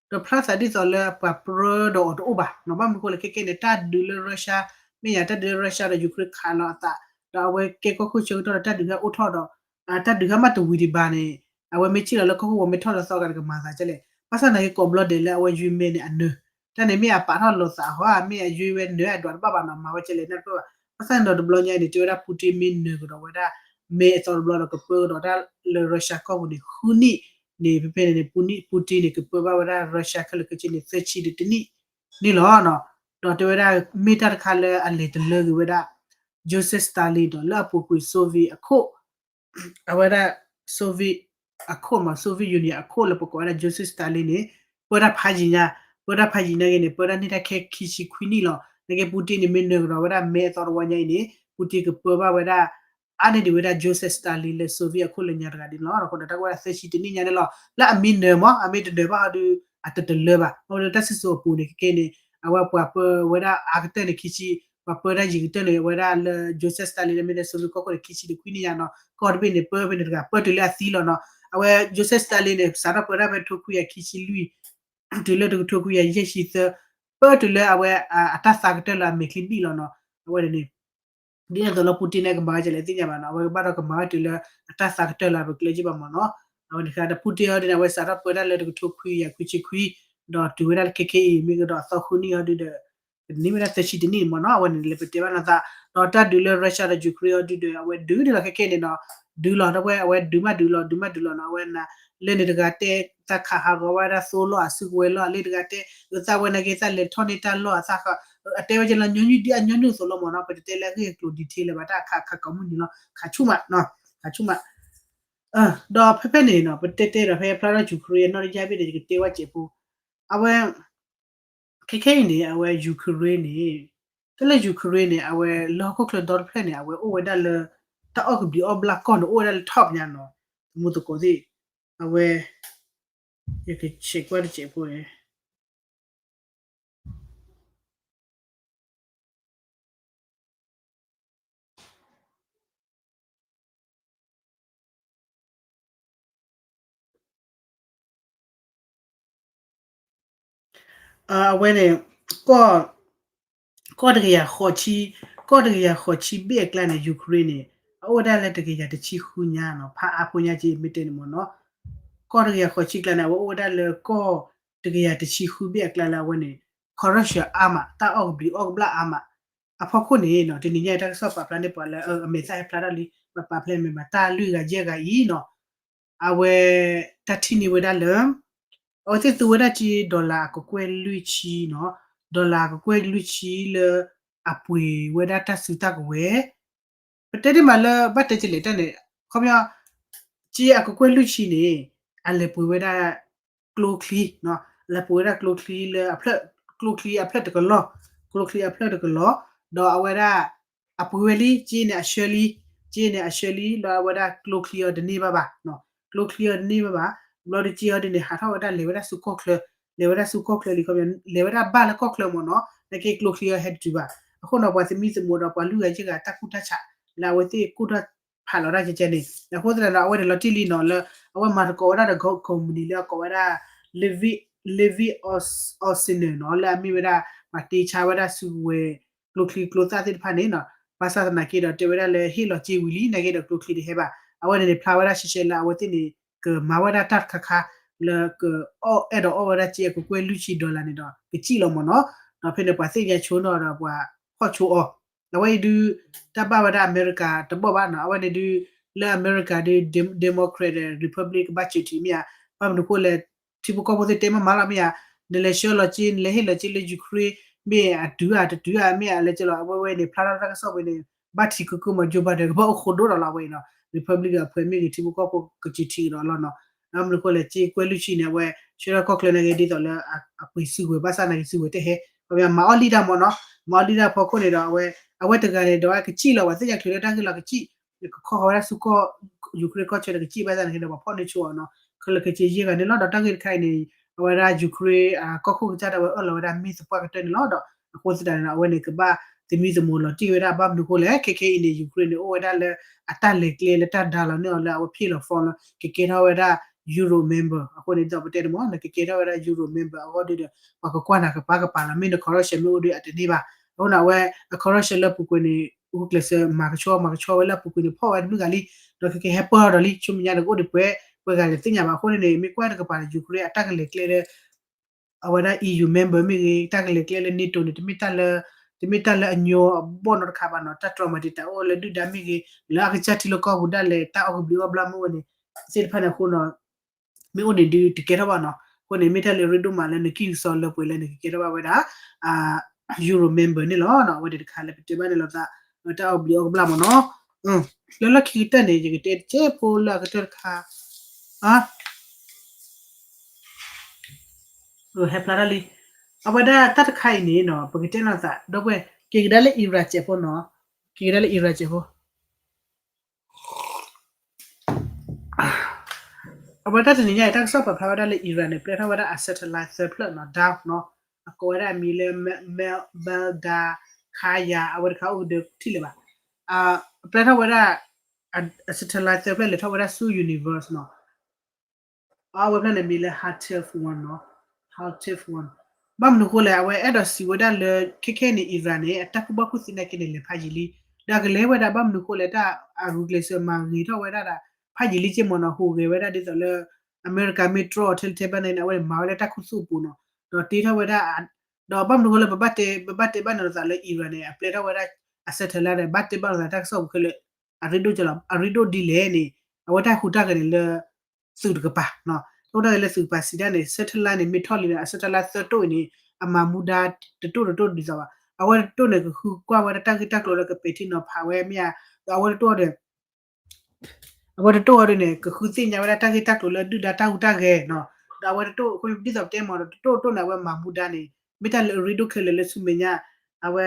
ဒီးဖျါသးဒ်သိးလၢပှၤပြၢဒီးအီၤတအိၣ်ဘၣ်နီၤ. ဘၣ်မနုၤအဃိလဲၣ် ခဲခဲန့ၣ် တၢ်ဒုးလၢ Russia မ့ၢ်ယၤ တၢ်ဒုးလၢ Russia ဒီး Ukraine ခးလီၤအသး, ဒီးအဝဲကဲကီၢ်ခိၣ်ဆၢကတီၢ်ဒီး တၢ်ဒုးဟဲအိၣ်ထီၣ်ဒီး တၢ်ဒုးဟဲမးတဝံၤဒံးဘၣ်န့ၣ် အဝဲမ့ၢ်ထံၣ်လီၤလၢကီၢ်ခိၣ်ဝဲမ့ၢ်ထီၣ်လၢသီဂၤတကမၤသးကလဲၣ်. ဘၣ်ဆၣ်သနာ်က့ ကိးဘျီဒဲးလၢအဝဲယွံမဲန့ၣ် အနၢၤ တၢ်န့ၣ်မ့ၢ်အပာ်ထီၣ်လိာ်သးဟီ မ့ၢ်အယွံဝဲနၢၤအဒွးတဘၣ်ဘၣ်နီၤ မၤဝဲကလဲၣ် နၢ်တပၢၢ်ဘၣ်. ဘၣ်ဆၣ်န့ၣ်ဒီးတဘျီညါအံၤန့ၣ် တဲဝဲဒၣ် Putin မ့ၢ်နၢၤကဒီးဝဲဒၣ် မဲအသီတဘျီဒီး ကပၢကဒီးတၢ်လၢ Russia ကီၢ်ပူၤန့ၣ် ဃုနံၣ်န့ၣ် ဖဲဖဲန့ၣ်န့ၣ် Putin န့ၣ် ကပၢဘၣ်ဝဲဒၣ် Russia ခဲလၢာ်ခဲဆ့န့ၣ် သၢဆံဒီးတနံၣ်န့ၣ်လီၤ. ဒီးတဲဝဲဒၣ် မ့ၢ်တၢ်တခါလၢအလဲၤတလၢက့ၤဝဲဒၣ် Joseph Stalin ဒီး လၢအပူၤကွံာ် Soviet အခိၣ် အဝဲဒၣ် Soviet အခိၣ်မး Soviet Union အခိၣ်လၢပကိးဝဲဒၣ် Joseph Stalin န့ၣ် ပၢတၢ်ဖးယံာ်ညါ, ပၢတၢ်ဖးယံာ်နာ်က့န့ၣ် ပၢတၢ်န့ၢ်တၢ်ခဲခံဆံခွံနံၣ်လီၤ. နာ်က့ Putin န့ၣ် မ့ၢ်နၢၤကဒီးဝဲဒၣ်မဲအသီတဝီညါအံၤန့ၣ် Putin ကပၢဘၣ်ဝဲဒၣ် အါန့ၢ်ဒံးဝဲဒၣ် Joseph Stalin လၢ Soviet အခိၣ်လၢညါတဂၤဒ်န့ၣ်လီၤ. အဃိဒီးတၢ်ကဝဲဒၣ်သၢဆံတနံၣ်ညါန့ၣ်လီၤ. လၢအမ့ၢ်နၢၤမး အမ့ၢ်တနၢၤဘၣ်အီၤဒီး အတတလၢဘၣ်. အဝဲဒၣ်တၢ်စံၣ်စိၤအပူၤန့ၣ် ခဲကဲန့ၣ် အဝဲပှၤပၢဝဲဒၣ်အါကတၢၢ်န့ၣ် ခံဆံ, ပှၤပၢတၢ်ယံာ်ကတၢၢ်န့ၣ် အဝဲဒၣ်လၢ Joseph Stalin လၢမ့ၢ်ဒၣ် Soviet ကီၢ်ခိၣ်န့ၣ် ခံဆံဒီးခွံနံၣ်ညါနီၤ. ကီၢ်တဘ့ၣ်န့ၣ် ပၢဖဲန့ၣ်တဂၤ ပၢတုၤလၢအသံလီၤနီၤ. အဝဲ Joseph Stalin န့ၣ် စးထီၣ်ပၢတၢ်ဖဲထိခွံကယၤခံဆံလွံၢ် တုၤလၢတကထိခွံကယၤယဲၢ်ဆံသၢ, ပၢတုၤလၢအဝဲအတၢ်သးကတၢၢ်လၢအမဲာ်ချံဘံၣ်လီၤနီၤ. အဝဲန့ၣ် ဒ်န့ၣ်အသိးလၢ Putin န့ၣ် ကမၤဝဲကလဲၣ်သ့ၣ်ညါဘၣ်နီၤ. အဝဲကဘၣ်ဒီးကမၤဝဲတုၤလၢအတၢ်သးကတၢၢ်လၢပကျဲက့ဘၣ်မ့ၢ်နီၤ. အဝဲန့ၣ်ဒီး Putin အီၤဒ်န့ၣ် အဝဲစးထီၣ်ပၢတၢ်လၢတကထိခွံကယၤခွံဆံခွံ, ဒီးတုၤဝဲဒၣ်လၢခဲခဲအံၤ မ့ၢ်ကဒီးအသီဃုနံၣ်အီၤဒ်ဒီး ကန့ၢ်ဝဲဒၣ်သၢဆံတနံၣ်န့ၣ်မ့ၢ်နီၤ. အဝဲန့ၣ်လၢပတဲဘၣ်နီၤသး, ဒီးတၢ်ဒုးလၢ Russia ဒီး Ukraine အီၤဒ်ဒီး အဝဲဒုးန့ၣ်လီၤ ခဲခဲန့ၣ်နီၤ. ဒုးလီၤ ဒီးဝဲအဝဲဒုးမးဒုးလီၤ ဒုးမးဒုးလီၤနီၤ. အဝဲနၤ လၢန့ၣ်တဂၤတဲ သးခးဟးဂီၤဝဲဒၣ်သိလီၤ အစုကဝဲၤလီၤ လၢတဂၤတဲ သးဝဲနာ်က့ သးလဲၤထီၣ်န့ၢ်တၢ်လီၢ် အသး အတဲဝဲကလီၤ ညီနုၢ်ဒ်အညီနုၢ်အသိးလီၤမ့ၢ်နီၤ. ပတတဲလၢအဂ့ၢ်အကျိၤ detail လၢၤဘၣ် တၢ်ခးခးကိးမုၢ်နံၤလီၤ ခးဆူၣ်မး ခးဆူၣ်မး. ဒီးဖဲဖဲန့ၣ်နီၤ ပတဲတဲဒီးဖဲဖျါထီၣ် Ukraine နီၢ်တယၢ်ဘ့ၣ်ဒီး ယကတဲဝဲစဲးဖိ အဝဲ ခဲခဲအံၤန့ၣ် အဝဲ Ukraine န့ၣ် တၢ်လၢ Ukraine န့ၣ် အဝဲလၢဟီၣ်ခိၣ်ချၢဒီတဖျၢၣ်န့ၣ် အဝဲအိၣ်ဝဲဒၣ်လၢ တၢ်အီၣ်ကဘျံးအီၣ်ဘျၣ်ကီၢ်န့ၣ် အိၣ်ဝဲဒၣ်လၢ top ညါနီၤ. သမူသကိးသ့ၣ် အဝဲ ယကဆဲးကွၢ်တစဲးဖိန့ၣ် အဝဲန့ၣ် ကီၢ် ကီၢ်တကယၤဃိးဆံ ကီၢ်တကယၤဃိးဆံဘ့ၣ်အကျါန့ၣ် Ukraine န့ၣ် အအိၣ်ဝဲဒၣ်လၢတကယၤတဆံဃုညါနီၤ. ဖးအါဖိညါက့ မ့ၢ်တဲန့ၣ်မ့ၢ်နီၤ. ကီၢ်တကယၤဃိးဆံကျါန့ၣ် အဝဲအိၣ်ဝဲဒၣ်လၢကီၢ်တကယၤတဆံဃုဘ့ၣ်အကျါ လၢအဝဲန့ၣ် corruption အါမး တၢ်အီၣ်ကဘျံးအီၣ်ကဘျၣ်အါမး အဖီခိၣ်န့ၣ်နီၤ. တနံၤညါအံၤ တၢ်ကစီၣ်ပာ်ဖျါန့ၢ်ပှၤလၢ အမဲာ်သၣ်ဟဲဖျါထီၣ်လံ ပပာ်ဖျါမ့ၢ်မး တၢ်လွံၢ်ဂၤယဲၢ်ဂၤအံၤနီၤ အဝဲ တၢ်ထံၣ်န့ၢ်ဝဲဒၣ်လၢ အဝဲသ့ၣ်သူဝဲဒၣ်က့ dollar အကကွဲၢ်လွံၢ်ဆံနီၤ. dollar အကကွဲၢ်လွံၢ်ဆံလၢ အပှ့ၤဝဲဒၣ်တၢ်စုတၢ်ကဝဲၤ ပတဲဒ်မးလၢ ဘၣ်တဲကလဲာ်တၢ်န့ၣ် ခီပညီ က့အကကွဲၢ်လွံၢ်ဆံန့ၣ် အလဲၤပှ့ၤဝဲဒၣ် ကျိချံနီၤ. အလဲၤပှ့ၤဝဲဒၣ်ကျိချံလၢအဖျၢၣ် ကျိချံအဖျၢၣ်တကလီၢ် ကျိချံအဖျၢၣ်တကလီၢ် ဒီးအဝဲဒၣ် အပှ့ၤဝဲလံ က့န့ၣ်အဆှၢလံ က့န့ၣ်အဆှၢလံ လၢအဝဲဒၣ်ကျိချံအီၤတန့ၢ်ဘၣ်ဘၣ် ကျိချံအီၤတန့ၢ်ဘၣ်ဘၣ် ဘျီဒီးက့အီၤဒ်န့ၣ် ဟးထီၣ်ဝဲဒၣ်လဲၤဝဲဒၣ်ဆူကီၢ်ချၢ လဲၤဝဲဒၣ်ဆူကီၢ်ချၢလံ ခီပညီ လဲၤဝဲဒၣ်ဘၣ်လၢကီၢ်ချၢမ့ၢ်နီၤ နာ်က့ကျိချံအီၤဟဲတတုၤဘၣ်. အဃိနီၤ ပှၤသမံသမိးဒီးပှၤလွံၢ်ဂၤယဲၢ်ဂၤ တၢ်ကူၣ်တၢ်ဆး လၢအဝဲသ့ၣ်ကူၣ်ထီၣ်ဖးလီၤတၢ်ကဲကဲန့ၣ် အဃိသတးဒီး အဝဲန့ၣ်လီၤတံၢ်လံနီၤ လၢအဝဲမၤသကိးဝဲဒၣ်ဒီး ကုမ္ပဏီ လၢအကိးဝဲဒၣ် Levy Levy Auctioneer နီၤ လၢအမ့ၢ်ဝဲဒၣ် ပှၤတ့ဆါဝဲဒၣ်စုကဝဲၤ ကျိချံကျိသၣ်သ့ၣ်တဖၣ်န့ၣ်နီၤ ဘၣ်ဆၣ်သနာ်က့ဒီး တဲဝဲဒၣ်လၢဟ့ၣ်လီၤစ့ဝံၤလံ နာ်က့ဒီးကျိချံတဟဲဘၣ်. အဝဲန့ၣ်န့ၣ် ဖျါဝဲဒၣ်ရှဲရှဲလၢအဝဲသ့ၣ်န့ၣ် ကမၤဝဲဒၣ်တၢ်တခါခါ လၢကအဲၣ်ဒိးအီၣ်ဝဲဒၣ်စ့အကကွဲၢ်လွံၢ်ဆံ dollar န့ၣ်ဒီး ကစံၣ်လီၤမ့ၢ်နီၤ. ဒီးဖဲန့ၣ် ပှၤသ့ၣ်ညါဆိနီၤဒီးပှၤဖီၣ်ဆိအီၤ အဝဲအံၤဒုး တၢ်ဘၣ်ဝဲဒၣ်အမဲရကၤတဘီၣ်ဘၣ်နီၤ. အဝဲန့ၣ်ဒုး လၢအမဲရကၤဒုး Democrat Republic ကဘၣ်စၢၤထံးမ့ၢ်ဧါ, ဘၣ်မနုၤဃိလဲၣ် ထံဖိကီၢ်ဖိသ့ၣ်တဲမ့ၢ်မးလီၤမ့ၢ်ဧါ, နလဲၤဆှၢလီၤစ့ နလဲၤဟ့ၣ်လီၤစ့လၢ Ukraine မ့ၢ်အတုၤဧါတတုၤဧါ မ့ၢ်အလဲၤကလီၤ အဝဲဝဲန့ၣ် ဖျါထီၣ်တၢ်ကစီၣ်ဝဲန့ၣ် ဘၣ်ထံးကၢကၢမး Joe Biden ကဘၣ်အိၣ်ဃိဒိၣ်ဒီးလီၤ အဝဲအံၤနီၤ. Republican အဖုမ့ၢ်ဂ့ၤ ထံဖိကီၢ်ဖိကစၢၤထံးကဒီးလီၤနီၤ. ဘၣ်မနုၤဃိလဲၣ် စ့ကွဲၢ်လွံၢ်ဆံန့ၣ် အဝဲဆှၢထီၣ်ကီၢ်ချၢန့ၣ်ဂ့ၤ ဒ်သိးလၢအပှ့ၤစုကဝဲၤ ဘၣ်ဆၣ်နာ်က့စုကဝဲၤတဟဲ မၤအီၣ်လံတၢ်မ့ၢ်နီၤ, မၤအီၣ်လံတၢ်ဖီခိၣ်န့ၣ်ဒီး အဝဲ အဝဲတဂၤန့ၣ်ဒီးကစံၣ်လီၤ ပှၤသ့ၣ်ညါချုးလၢတၢ်ဂ့ၢ်လီၤကစံၣ် ကခီဃီၤဝဲဒၣ်ဆူကီၢ် Ukraine ကီၢ်ဆၢဒီးကစံၣ်ဘၣ်ဆၣ်နာ်က့ဒီး ပှၤဖီၣ်န့ၢ်ဆိအီၤနီၤ, ခဲလၢာ်ခဲဆ့ယဲၢ်ဂၤန့ၣ်လီၤ. ဒီးတၢ်ဂ့ၢ်တခါအံၤန့ၣ် အဝဲဒၣ် Ukraine ကီၢ်ခိၣ်ကစၢ်ဒၣ်ဝဲအၢၣ်လီၤဝဲဒၣ်မ့ၢ်သပှၢ်ကတၢၢ်န့ၣ်လီၤ. ဒီးအဃိသတးန့ၣ်ဒီး အဝဲန့ၣ်ကဘၣ်သမံသမိးလီၤတံၢ်ဝဲဒၣ် ဘၣ်မနုၤဃိလဲၣ် ခဲခဲအံၤန့ၣ် Ukraine န့ၣ် အိၣ်ဝဲဒၣ်လၢအတၢ်လဲၤကျဲလၢတၢ်ဒါလီၤန့ၢ်အီၤလၢအဝဲဖ့ၣ်လီၤ form လၢ ကကဲထီၣ်ဝဲဒၣ် Euro member အဃိန့ၣ် ဒ်သိးပတဲန့ၣ်မ့ၢ် နကကဲထီၣ်ဝဲဒၣ် Euro member အဂီၢ်ဒုဒီး ပှၤကကွၢ်နၤကပၤကပၤလီၤ မ့ၢ်န corruption မ့ၢ်အိၣ်ဒီးအတန့ၢ်ဘၣ်. အဃိန့ၣ် အဝဲအ corruption လၢပူၤကွံာ်န့ၣ် ဂုာ်ကျဲးစၢးမၤကဆှီမၤကဆှီဝဲလၢအပူၤကွံာ်န့ၣ် ဖီၣ်ဝဲတမုၢ်ဂၤလံ, ဒီးခဲကဟဲပၢၢ်ထီၣ်ဒီးလံ ဆူမဲာ်ညါန့ၣ် ကအိၣ်ဒံးပှဲၤပှဲၤဂၤလဲၤသ့ၣ်ညါဘၣ်. အဃိန့ၣ်န့ၣ် မ့ၢ်ကွၢ်တကပၤဒီး Ukraine အတၢ်ကလဲၤကျဲလၢ အဝဲဒၣ် EU member မ့ၢ်ဂ့ၤ တၢ်ကလဲၤကျဲလၢ NATO န့ၣ် တမ့ၢ်တၢ်လၢ တမ့ၢ်တၢ်လၢအညီအဘီၣ်နီတခါဘၣ်နီၤ, တၢ်တြီမၤတံာ်တာ်အိၣ်လၢဒုၣ်ဒါမ့ၢ်ဂ့ၤ လၢအကစၢ်ထံလၢကီၢ်ပူၤဒၣ်လဲာ် တၢ်အီၣ်ကဘျံးအီၣ်ဘျၣ်မ့ၢ်ဝဲန့ၣ် သ့ၣ်တဖၣ်န့ၣ်အဃိနီၤ မ့ၢ်အိၣ်န့ၣ်ဒုးတကဲထီၣ်ဘၣ်နီၤ. အဃိန့ၣ် မ့ၢ်တၢ်လၢအရ့ဒိၣ်မးလၢနကံၢ်ကစီလၢပှဲၤလၢနကကဲထီၣ်ဘၣ်ဝဲဒၣ် Euro member န့ၣ်လီၤ. အဝဲန့ၣ်တခါလၢပတဲဘၣ်န့ၣ်လီၤသး တၢ်အီၣ်ဘျံးအီၣ်ကဘျၣ်မ့ၢ်နီၤ. လၢလီၢ်ခံကတၢၢ်န့ၣ် ယကတဲတကဲဖိလၢအကတၢၢ်တခါ ဟဲဖျါထီၣ်လံ. အဝဲဒၣ်တၢ်တခါအံၤန့ၣ်နီၤ ပကတဲလီၤသး ဒီပုၢ်ဝဲၢ် က့ၤကဒါလၢ Iran စဲးဖိနီၤ, က့ၤကဒါလၢ Iran စဲးဖိ အဝဲတၢ်တနံၤညါအံၤ တၢ်ကစီၣ်ပာ်ဖျါဝဲဒၣ်လၢ Iran န့ၣ် ပျဲထီၣ်ဝဲဒၣ်အ satellite သၢဖျၢၣ်နီၤ down နီၤ, အကိးဝဲဒၣ်အမံၤလၢ Mel- Meldar Kaya အဝဲတခါအိၣ်ကဒၢထံၣ်လၢၤဘၣ်. ပျဲထီၣ်ဝဲဒၣ် အ satellite သၢဖျၢၣ်လဲၤထီၣ်ဝဲဒၣ်ဆူ universe နီၤ အဝဲဖျၢၣ်န့ၣ်မံၤလၢ Hativ one နီၤ, Hativ one. ဘၣ်မနုၤဃိလဲၣ် အဝဲအဲၣ်ဒိးစံးဝဲဒၣ်လၢ ခဲခဲအံၤန့ၣ် Iran န့ၣ် အတၢ်ကူၣ်ဘၣ်ကူၣ်သ့နာ်က့န့ၣ် လဲၤဖးယံာ်လံ, ဒီးကလဲၤဝဲဒၣ်ဘၣ်မနုၤဃိလဲၣ် တၢ်အဂုာ်ကျဲးစၢးမၤဂ့ၤထီၣ်ဝဲဒၣ်ဒီး ဖးယံာ်လံက့မ့ၢ်နီၤ, ဟူးဂဲၤဝဲဒၣ်ဒ်သိးလၢ အမဲရကၤမ့ၢ်တြီအီၤထဲလဲၣ်ထဲဘၣ်န့ၣ် အဝဲန့ၣ်မၤဝဲလၢတၢ်ခူသူၣ်အပူၤနီၤ, ဒီးတ့ထီၣ်ဝဲဒၣ် ဒီးဘၣ်မနုၤဃိလၢပဘၣ်တဲ ပဘၣ်တဲဘၣ်န့ၣ်လီၤသးလၢ Iran န့ၣ် အပျဲထီၣ်ဝဲဒၣ် အ satellite န့ၣ် ဘၣ်တဲဘၣ်လီၤသးတၢ်ကစီၣ်ပူၤခဲလၢာ် အရ့ဒိၣ်ကလီၤ အရ့ဒိၣ်ဒ်လဲၣ်န့ၣ် အဝဲတၢ်ဟူးတၢ်ဂဲၤန့ၣ်လၢ သုးတကပၤ တၢ်ဟူးတၢ်ဂဲၤလၢသုးကပၤစံးဒၣ်န့ၣ် satellite န့ၣ် မ့ၢ်ထီၣ်လံန့ၣ် အ satellite သၢတိၣ်အံၤန့ၣ် အမၤမူဒါတတိၣ်တတိၣ်ဒ်သိးဘၣ်. အဝဲတတိၣ်န့ၣ် ကဃုကွၢ်ဝဲဒၣ်တၢ်ဂ့ၢ်တၢ်ကျိၤလၢကပဲာ်ထံနီၤဖးဝဲမ့ၢ်ဧါ, ဒီးအဝဲတတိၣ်ဒီး အဝဲတတိၣ်အီၤဒ်န့ၣ် ကဃုသ့ၣ်ညါဝဲဒၣ်တၢ်ဂ့ၢ်တၢ်ကျိၤလၢဒုၣ်ဒါတၢ်ဟူးတၢ်ဂဲၤနီၤ, ဒီးအဝဲတတိၣ် ဒ်သိးပတဲမ့ၢ်ဒီး တတိၣ်တတိၣ်န့ၣ် အဝဲမၤမူဒါန့ၣ် မ့ၢ်တၢ်လၢအရ့ဒိၣ်ခဲလၢာ်လၢဆူမဲာ်ညါ အဝဲ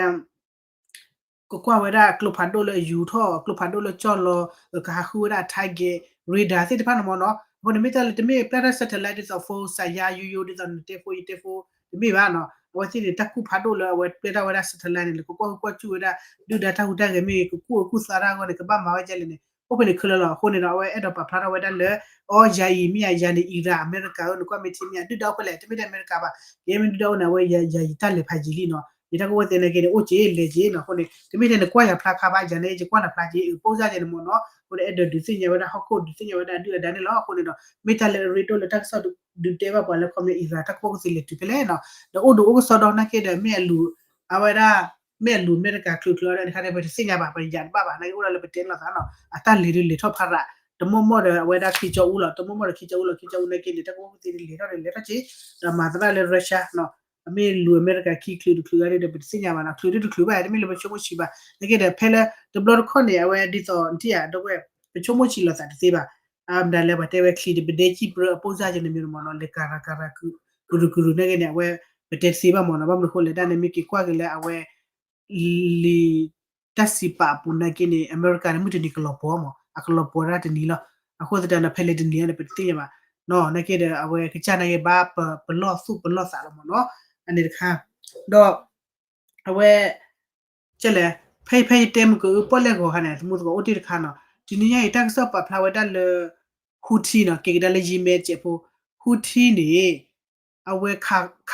ကကွၢ်ဝဲဒၣ်ကျိဖးဒိၣ်လၢအယူၤထီၣ် ကျိဖးဒိၣ်လၢကၠီၣ်လီၤ ကဟးဃုဝဲဒၣ်အ target radar သ့ၣ်တဖၣ်န့ၣ်မ့ၢ်နီၤ, အဃိန့ၣ်မ့ၢ်တၢ်လၢတမ့ၢ်ပျဲထီၣ် satellite ဒ်သိး phone စးယါယိယိ ဒ်သိးနတဲ phone ယတဲ phone တမ့ၢ်ဘၣ်နီၤ, အဝဲသ့ၣ်န့ၣ် တၢ်ကူၣ်ဖးဒိၣ်လၢအဝဲပျဲထီၣ်ဝဲဒၣ် satellite န့ၣ် လၢကကွၢ်ဟုၣ်ကွၢ်စူၣ်ဝဲဒၣ် ဒုၣ်ဒါတၢ်ဟူးတၢ်ဂဲၤမ့ၢ်ဂ့ၤ ကကူၣ်အၢကူၣ်သးတၢ်အဂီၢ်န့ၣ် ကဘၣ်မၤဝဲဒ်လဲၣ်န့ၣ် အိၣ်ဖဲန့ၣ်ခဲလၢာ်လီၤ. အဃိန့ၣ်ဒီး အဝဲအဲၣ်ဒိးပာ်ဖျါထီၣ်ဝဲဒၣ်လၢ အီ ယၤအံၤမ့ၢ်ယၤ ယၤန့ၣ် Iran အမဲရကၤဧၢ နကွၢ်မ့ၢ်ထံမ့ၢ်ယၤ ဒုၣ်ဒါအိၣ်ဖဲလဲၣ် တမ့ၢ်ထဲအမဲရကၤဘၣ်, ယဲမ့ၢ်ဒုၣ်ဒါအိၣ်န့ၣ် အဝဲယၤယၤယံာ်တၢ်လဲၤဖးယံာ်လံနီၤ, ယတၢ်ကဝီၤသဲနာ်က့န့ၣ် အိၣ်က့ၤလဲၤက့ၤနီၤ, အဃိန့ၣ် တမ့ၢ်ထဲနကွၢ်ယၤဖျါခါဘၣ် ယၤန့ၣ် ယကွၢ်နၤဖျါက့ၤ အပိၢ်စၢ်ယၤန့ၣ်မ့ၢ်နီၤ, အဃိန့ၣ် အဲၣ်ဒိးဒုးသ့ၣ်ညါဝဲဒၣ်ဟီၣ်ခိၣ် ဒုးသ့ၣ်ညါဝဲဒၣ်ဒုၣ်ဒါန့ၣ်လီၤ. အဃိန့ၣ်ဒီး မ့ၢ်တၢ်လၢအရ့ဒိၣ်လၢတၢ်ကစီၣ်ဒုးတဲဘၣ်ပှၤလၢခီပညီ Iran တၢ်ကူၣ်ဘၣ်ကူၣ်သ့လဲၤတုၤဖဲလဲၣ်နီၤ, ဒီးအိၣ်ဒိးအိၣ်ကစီဒီနာ်က့ဒီး မ့ၢ်အလူၤ အဝဲဒၣ် မ့ၢ်အလူၤအမဲရကၤချုးချုးအီၤဒီးတခါန့ၣ် ပတသ့ၣ်ညါဘၣ်, ပယၤတဘၣ်ဘၣ် နာ်က့အိၣ်ဒၣ်လၢပတဲန့ၣ်လီၤသးနီၤ, အတၢ်လဲၤဒုးလဲၤထီၣ်ဖးရး, တမီၢ်မီၢ်ဒီးအဝဲဒၣ်ခ့ကၠီအူလီၤ, တမီၢ်မီၢ်ဒီးခ့ကၠီအူလီၤ, ခ့ကၠီအူနာ်က့န့ၣ် တၢ်ကူၣ်ဘၣ်ကူၣ်သ့လဲၤထီၣ်န့ၣ် လဲၤထီၣ်က့ၤ, ဒီးမၤသရၣ်လၢ Russia နီၤ, အမ့ၢ်လူၤအမဲရကၤခံချုးတချုးအီၤဒီး ပတသ့ၣ်ညါဘၣ်နီၤ, ချုးတချုးဘၣ် တမ့ၢ်လၢပဆိကမိၣ်ဆံးဘၣ်, နာ်က့ဒီး ဖဲလၢတဘျီတခီၣ်န့ၣ် အဝဲဒ်သိးနထံၣ်ဧါ ဒီပုၢ်ဝဲၢ် ပဆိကမိၣ်ဆံးလိာ်သးတသ့ဘၣ်, မတၤလဲၣ် ပှၤတဲဝဲချံးတပဒဲကံၣ်ပြၢအပိၢ်စၢ်က့ၤန့ၣ်မ့ၢ်မ့ၢ်နီၤ, လဲၤကၤရၤကၤရၤ ကရူၢ်ကရူၢ်နာ်က့န့ၣ် အဝဲ ပတဲတသ့ဘၣ်မ့ၢ်နီၤ, ဘၣ်မနုၤအဃိလဲၣ် တၢ်န့ၣ်မ့ၢ်က့ၤကွၢ်က့ၤလၢအဝဲ လံာ်တၢ်စံးပာ်အပူၤနာ်က့န့ၣ် အမဲရကၤန့ၣ် မုၢ်တနံၤကလီၤပှီၤမး အကလီၤပှီၤဒၣ်တနံၤလီၤ. အဃိသတးဒီး ဖဲလဲၣ်တနံၤန့ၣ် ပတသ့ၣ်ညါဘၣ်နီၤ, နာ်က့ဒီး အဝဲကစၢ်နာ်က့ဘၣ်ပလီၢ်သူၣ်ပလီၢ်သးလီၤမးနီၤ, အန့ၣ်တခါ, ဒီး အဝဲ ကဲလဲၣ် ဖဲဖဲယတဲမုၢ်ကပီၣ်လဲၣ်ဂီၤခါန့ၣ် သမူသကိးအိၣ်တ့ၢ်တခါနီၤ, တနံၤညါအံၤ တၢ်ကစီၣ်ပာ်ဖျါဝဲဒၣ်လၢ Houthi နီၤ, က့ၤကဒါလၢ Yemen စဲးဖိ, Houthi န့ၣ် အဝဲခ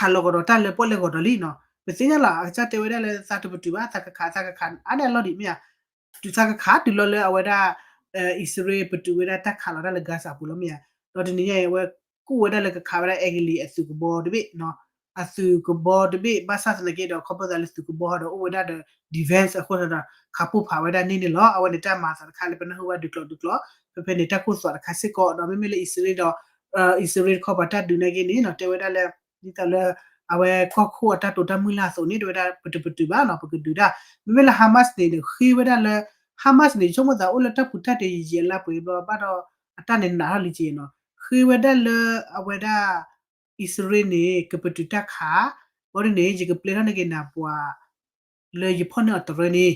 းလီၤကဒီးတၢ်လၢပီၣ်လဲၣ်ဂီၤဒီးလံနီၤ, ပသ့ၣ်ညါလီၤ အကစၢ်တဲဝဲဒၣ်လၢသးတပတုာ်ဘၣ် သးကခး သးကခး အါန့ၢ်အလီၢ်ဒံးမ့ၢ်ဧါ, တုၤသးကခးတုၤလီၤလၢအဝဲဒၣ် အံၣ်စရ့လးပတုာ်ဝဲဒၣ်တၢ်ခးလီၤတၢ်လၢ Gaza ပူၤလီၤမ့ၢ်ဧါ, ဒီးတနံၤညါအံၤ အဝဲကူၣ်ဝဲဒၣ်လၢကခးဝဲဒၣ် အဲကလံး အသုးကဘီတဘ့ၣ် အသုးကဘီတဘ့ၣ် ဘၣ်ဆၣ်သနာ်က့ဒီး ခီဖျိသးလၢသုးကဘီဒီးအိၣ်ဝဲဒၣ်ဒီး defense အဃိသတးဒီး ခးပိၢ်ဖးဝဲဒၣ်န့ၣ်န့ၣ်လီၤ. အဝဲန့ၣ်တၢ်မၤအသးတခါလၢပနၢ်ဟူဘၣ်ဒုးကျိးဒုးကျိး ဖဲဖဲန့ၣ် တၢ်ကူၣ်သးတခါစ့ၢ်ကီး ဒီးမ့မ့ၢ်လၢအံၣ်စရ့လးဒီး အံၣ်စရ့လးတခီပၤတၢ်ဒုးနာ်က့န့ၣ်နီၤ တဲဝဲဒၣ်လၢ ဒ်သိးလၢ အဝဲကီၢ်ခိၣ်အတၢ်တိာ်တၢ်မုၢ်လၢ်အသိးန့ၣ် တဲဝဲဒၣ်ပတုာ်ပတုာ်ဘၣ်နီၤ ပကဒုးတၢ် မ့မ့ၢ်လၢ Hamas န့ၣ် ဃ့ဝဲဒၣ်လၢ Hamas န့ၣ် ဆိကမိၣ်သးအိၣ်လၢတၢ်ပူၤတၢ်တဲာ်ယံာ်ယံာ်အလါပှဲၤဘျီဘၣ်ဒီး အတၢ်န့ၣ်နးထီၣ်လံက့နီၤ ဃ့ဝဲဒၣ်လၢအဝဲဒၣ် အံၣ်စရ့လးန့ၣ် ကပတုာ်တၢ်ခး ဘၣ်ဒ်န့ၣ် ယကပျဲထီၣ်န့ၢ်က့ၤနၤပှၤ လၢယဖီၣ်န့ၢ်အီၤတရၢန့ၣ်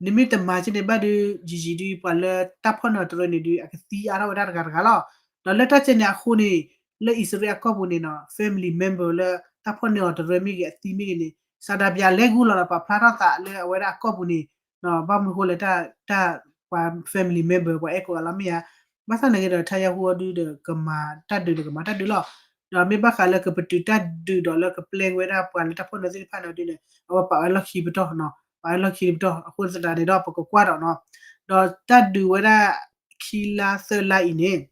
နမ့ၢ်တမၤက့န့ၣ်ဘၣ်ဒုး ယံာ်ယံာ်ဒုး ပှၤလၢတၢ်ဖီၣ်န့ၢ်အီၤတရၢန့ၣ်ဒုး အကသံအါထီၣ်ဝဲဒၣ်တဂၤတဂၤလီၤ. ဒီးလၢတၢ်ကဲန့ၣ်အဃိန့ၣ် လၢအံၣ်စရ့လးအကီၢ်ပူၤန့ၣ်နီၤ family member လၢတၢ်ဖီၣ်န့ၢ်အီၤတရၢမ့ၢ်ဂ့ၤ အသံမ့ၢ်ဂ့ၤန့ၣ် ဆန္ဒပြလဲၤဂူာ်လီၤဒီး ပာ်ဖျါထီၣ်သးလၢအဝဲဒၣ်အကီၢ်ပူၤန့ၣ် ဘၣ်မနုၤဃိလဲၣ် တၢ် ပှၤ family member ပှၤအဲၣ်ကိးဂၤလီၤမ့ၢ်ဧါ. ဘၣ်ဆၣ်န့ၣ်က့ဒီး ထါယါဟူအီၤဒုဒီး ကမၤတၢ်ဒုးဒီးကမၤတၢ်ဒုးလီၤ. ဒီးမ့ၢ်ဘၣ်ဃးလၢကပတုာ်တၢ်ဒုးဒီးလၢကပျဲဝဲဒၣ်ပှၤလၢတၢ်ဖီၣ်န့ၢ်သ့ၣ်တဖၣ်န့ၣ်ဒုန့ၣ် အဝဲပာ်ဝဲလီၢ်ခံပတီၢ်နီၤ ပာ်ဝဲလီၢ်ခံပတီၢ် အဃိသတးန့ၣ်ဒီး ပကကွၢ်ဒီးနီၤ ဒီးတၢ်ဒုးဝဲဒၣ်ခံလါသၢလါအံၤန့ၣ်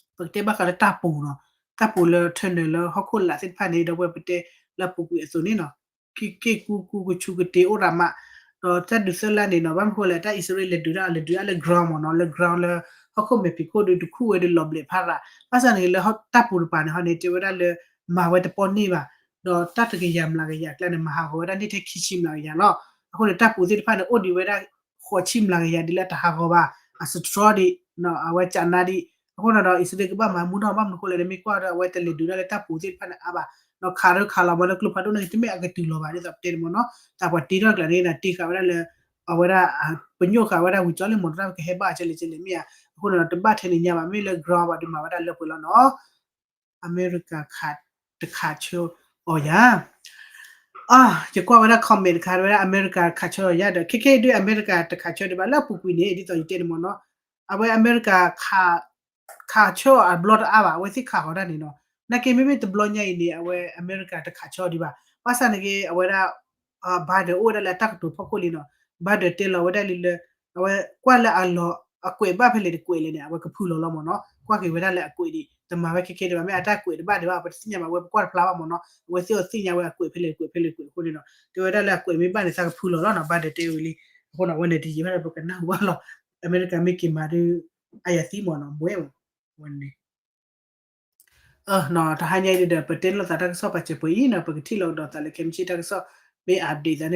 ပကတဲဘၣ်ဃးလၢတၢ်ပူၤနီၤ တၢ်ပူၤလၢ tunnel လၢဟီၣ်ခိၣ်လာ်သ့ၣ်တဖၣ်န့ၣ် ဒီးဝဲပတဲလၢအပူၤကွံာ်အသိးန့ၣ်နီၤ က့ၣ်က့ၣ်ကူကူကဆူးကတ့ၤအိၣ်ရၤမး ဒီးတၢ်ဒုးသၢလါန့ၣ်နီၤ ဘၣ်မနုၤဃိလဲၣ် တၢ်အံၣ်စရ့လးလဲၤဒုးတၢ် လဲၤဒုးတၢ်လၢ ground မ့ၢ်နီၤ လၢ ground လၢ ဟီၣ်ခိၣ်မဲာ်ဖံးခိၣ်ဒုးတခူၣ်ဝဲဒုးလီၤဘျဲးဖးရး ဘၣ်ဆၣ်န့ၣ်လၢတၢ်ပူၤတပၤန့ၣ်ဟီန့ၣ် တဲဝဲဒၣ်လၢ မၤဝဲတပီၢ်န့ၢ်ဘၣ် ဒီးတၢ်တကယၤမျးကယၤအကျါန့ၣ် မၤဟးဂီၤဝဲဒၣ်န့ၢ်ထဲခံဆံမျးကယၤလီၤ. အဃိန့ၣ် တၢ်ပူၤသ့ၣ်တဖၣ်န့ၣ် အိၣ်ဒံးဝဲဒၣ် ဃိးဆံမျးကယၤဒ်လၢအတဟးဂီၤဘၣ် အ strong ဒံး အဝဲကနါဒံး အဃိန့ၣ်ဒီး အံၣ်စရ့လးကဘၣ်မၤမူထီၣ် ဘၣ်မနုၤဃိလဲၣ် နမ့ၢ်ကွၢ်ဒီး အဝဲတလဲၤဒုးတၢ်လၢတၢ်ပူၤသ့ၣ်တဖၣ်န့ၣ်အါဘၣ် ဒီးခးဒီးခးလီၤမးလၢကျိဖးဒိၣ်န့ၣ် တမ့ၢ်အကတုၤလီၤဘၣ် ဒ်သိးပတဲန့ၣ်မ့ၢ်နီၤ တၢ်ပှၤတ့ထီၣ်ကျါန့ၣ် တ့ဃာ်ဝဲဒၣ်လၢ အဝဲဒၣ် ပညိၣ်ဃာ်ဝဲဒၣ်ဝံၤကၠီလံမ့ၢ်နီၤ တၢ်ကဟဲဘၣ်အကဲလဲၣ်ကဲလဲၣ်မ့ၢ်ဧါ အဃိန့ၣ်ဒီး တဘၣ်ထဲန့ၣ်ညါဘၣ် မ့ၢ်လၢ ground ဘၣ်ဒုးမၤဝဲဒၣ်လၢပှဲၤလီၤနီၤ အမဲရကၤ တခးဆၢအီၤယၤ အ ယကွၢ်ဝဲဒၣ် comment တခါ ဝဲဒၣ် အမဲရကၤ တခးဆၢအီၤယၤဒီး ခဲခဲအံၤဒုး အမဲရကၤ တခးဆၢဒံးဘၣ် လၢအပူၤကွံာ်န့ၣ် ဒ်သိးယတဲန့ၣ်မ့ၢ်နီၤ အဝဲအမဲရကၤ ခးဆၢအီၤအဘျီတအါဘၣ် အဝဲသ့ၣ်ခးဃီၤတၢ်န့ၣ်နီၤ နာ်က့မ့မ့ၢ်တဘျီညါအံၤန့ၣ် အဝဲအမဲရကၤ တခးဆၢအီၤဒံးဘၣ် ဘၣ်ဆၣ်န့ၣ်က့ အဝဲဒၣ် Biden အိၣ်ဝဲဒၣ်လၢအတၢ်ကတိၤဖီခိၣ်လံနီၤ Biden တဲလီၤဝဲဒၣ်လံလၢ အဝဲကွၢ်လၢအလီၢ် အကွဲးဘၣ်ဖဲလဲၣ်တကွဲးလဲၣ်န့ၣ် အဝဲကဖုလီၤလီၤမ့ၢ်နီၤ ကွၢ်က့ၤဝဲဒၣ်လၢအကွဲးဒံး တမၤဝဲခဲခဲဒံးဘၣ် မ့ၢ်အတၢ်ကွဲးတဘၣ်ဒံးဘၣ် ပတသ့ၣ်ညါဘၣ် အဝဲပကွၢ်တဖျါဘၣ်မ့ၢ်နီၤ အဝဲသ့ၣ်အီၤသ့ၣ်ညါဝဲအကွဲးဖဲလဲၣ်တကွဲးဖဲလဲၣ်တကွဲးအဃိန့ၣ်နီၤ တဲဝဲဒၣ်လၢအကွဲးမ့ၢ်ဘၣ်န့ၣ် သးကဖုလီၤလီၤနီၤ Biden တဲဝဲလံ အဃိန့ၣ် အဝဲန့ၣ်တယံာ်ဘၣ်ဒီး ပကနၢ်ဟူဘၣ်လီၤ အမဲရကၤမ့ၢ်က့ၤမၤဒုး အယၤသံမ့ၢ်နီၤ ဘှဲမ့ၢ် ဝဲန့ၣ် တဟါညါအံၤဒီး ပတဲလိာ်သးတၢ်ကစီၣ်ပာ်စၢၤပှဲၤအံၤနီၤ ပကထံၣ်လိာ်ကဒီးသးလၢခဲမုၢ်ဆ့ၣ်တၢ်ကစီၣ် မ့ၢ် update သးန့ၣ်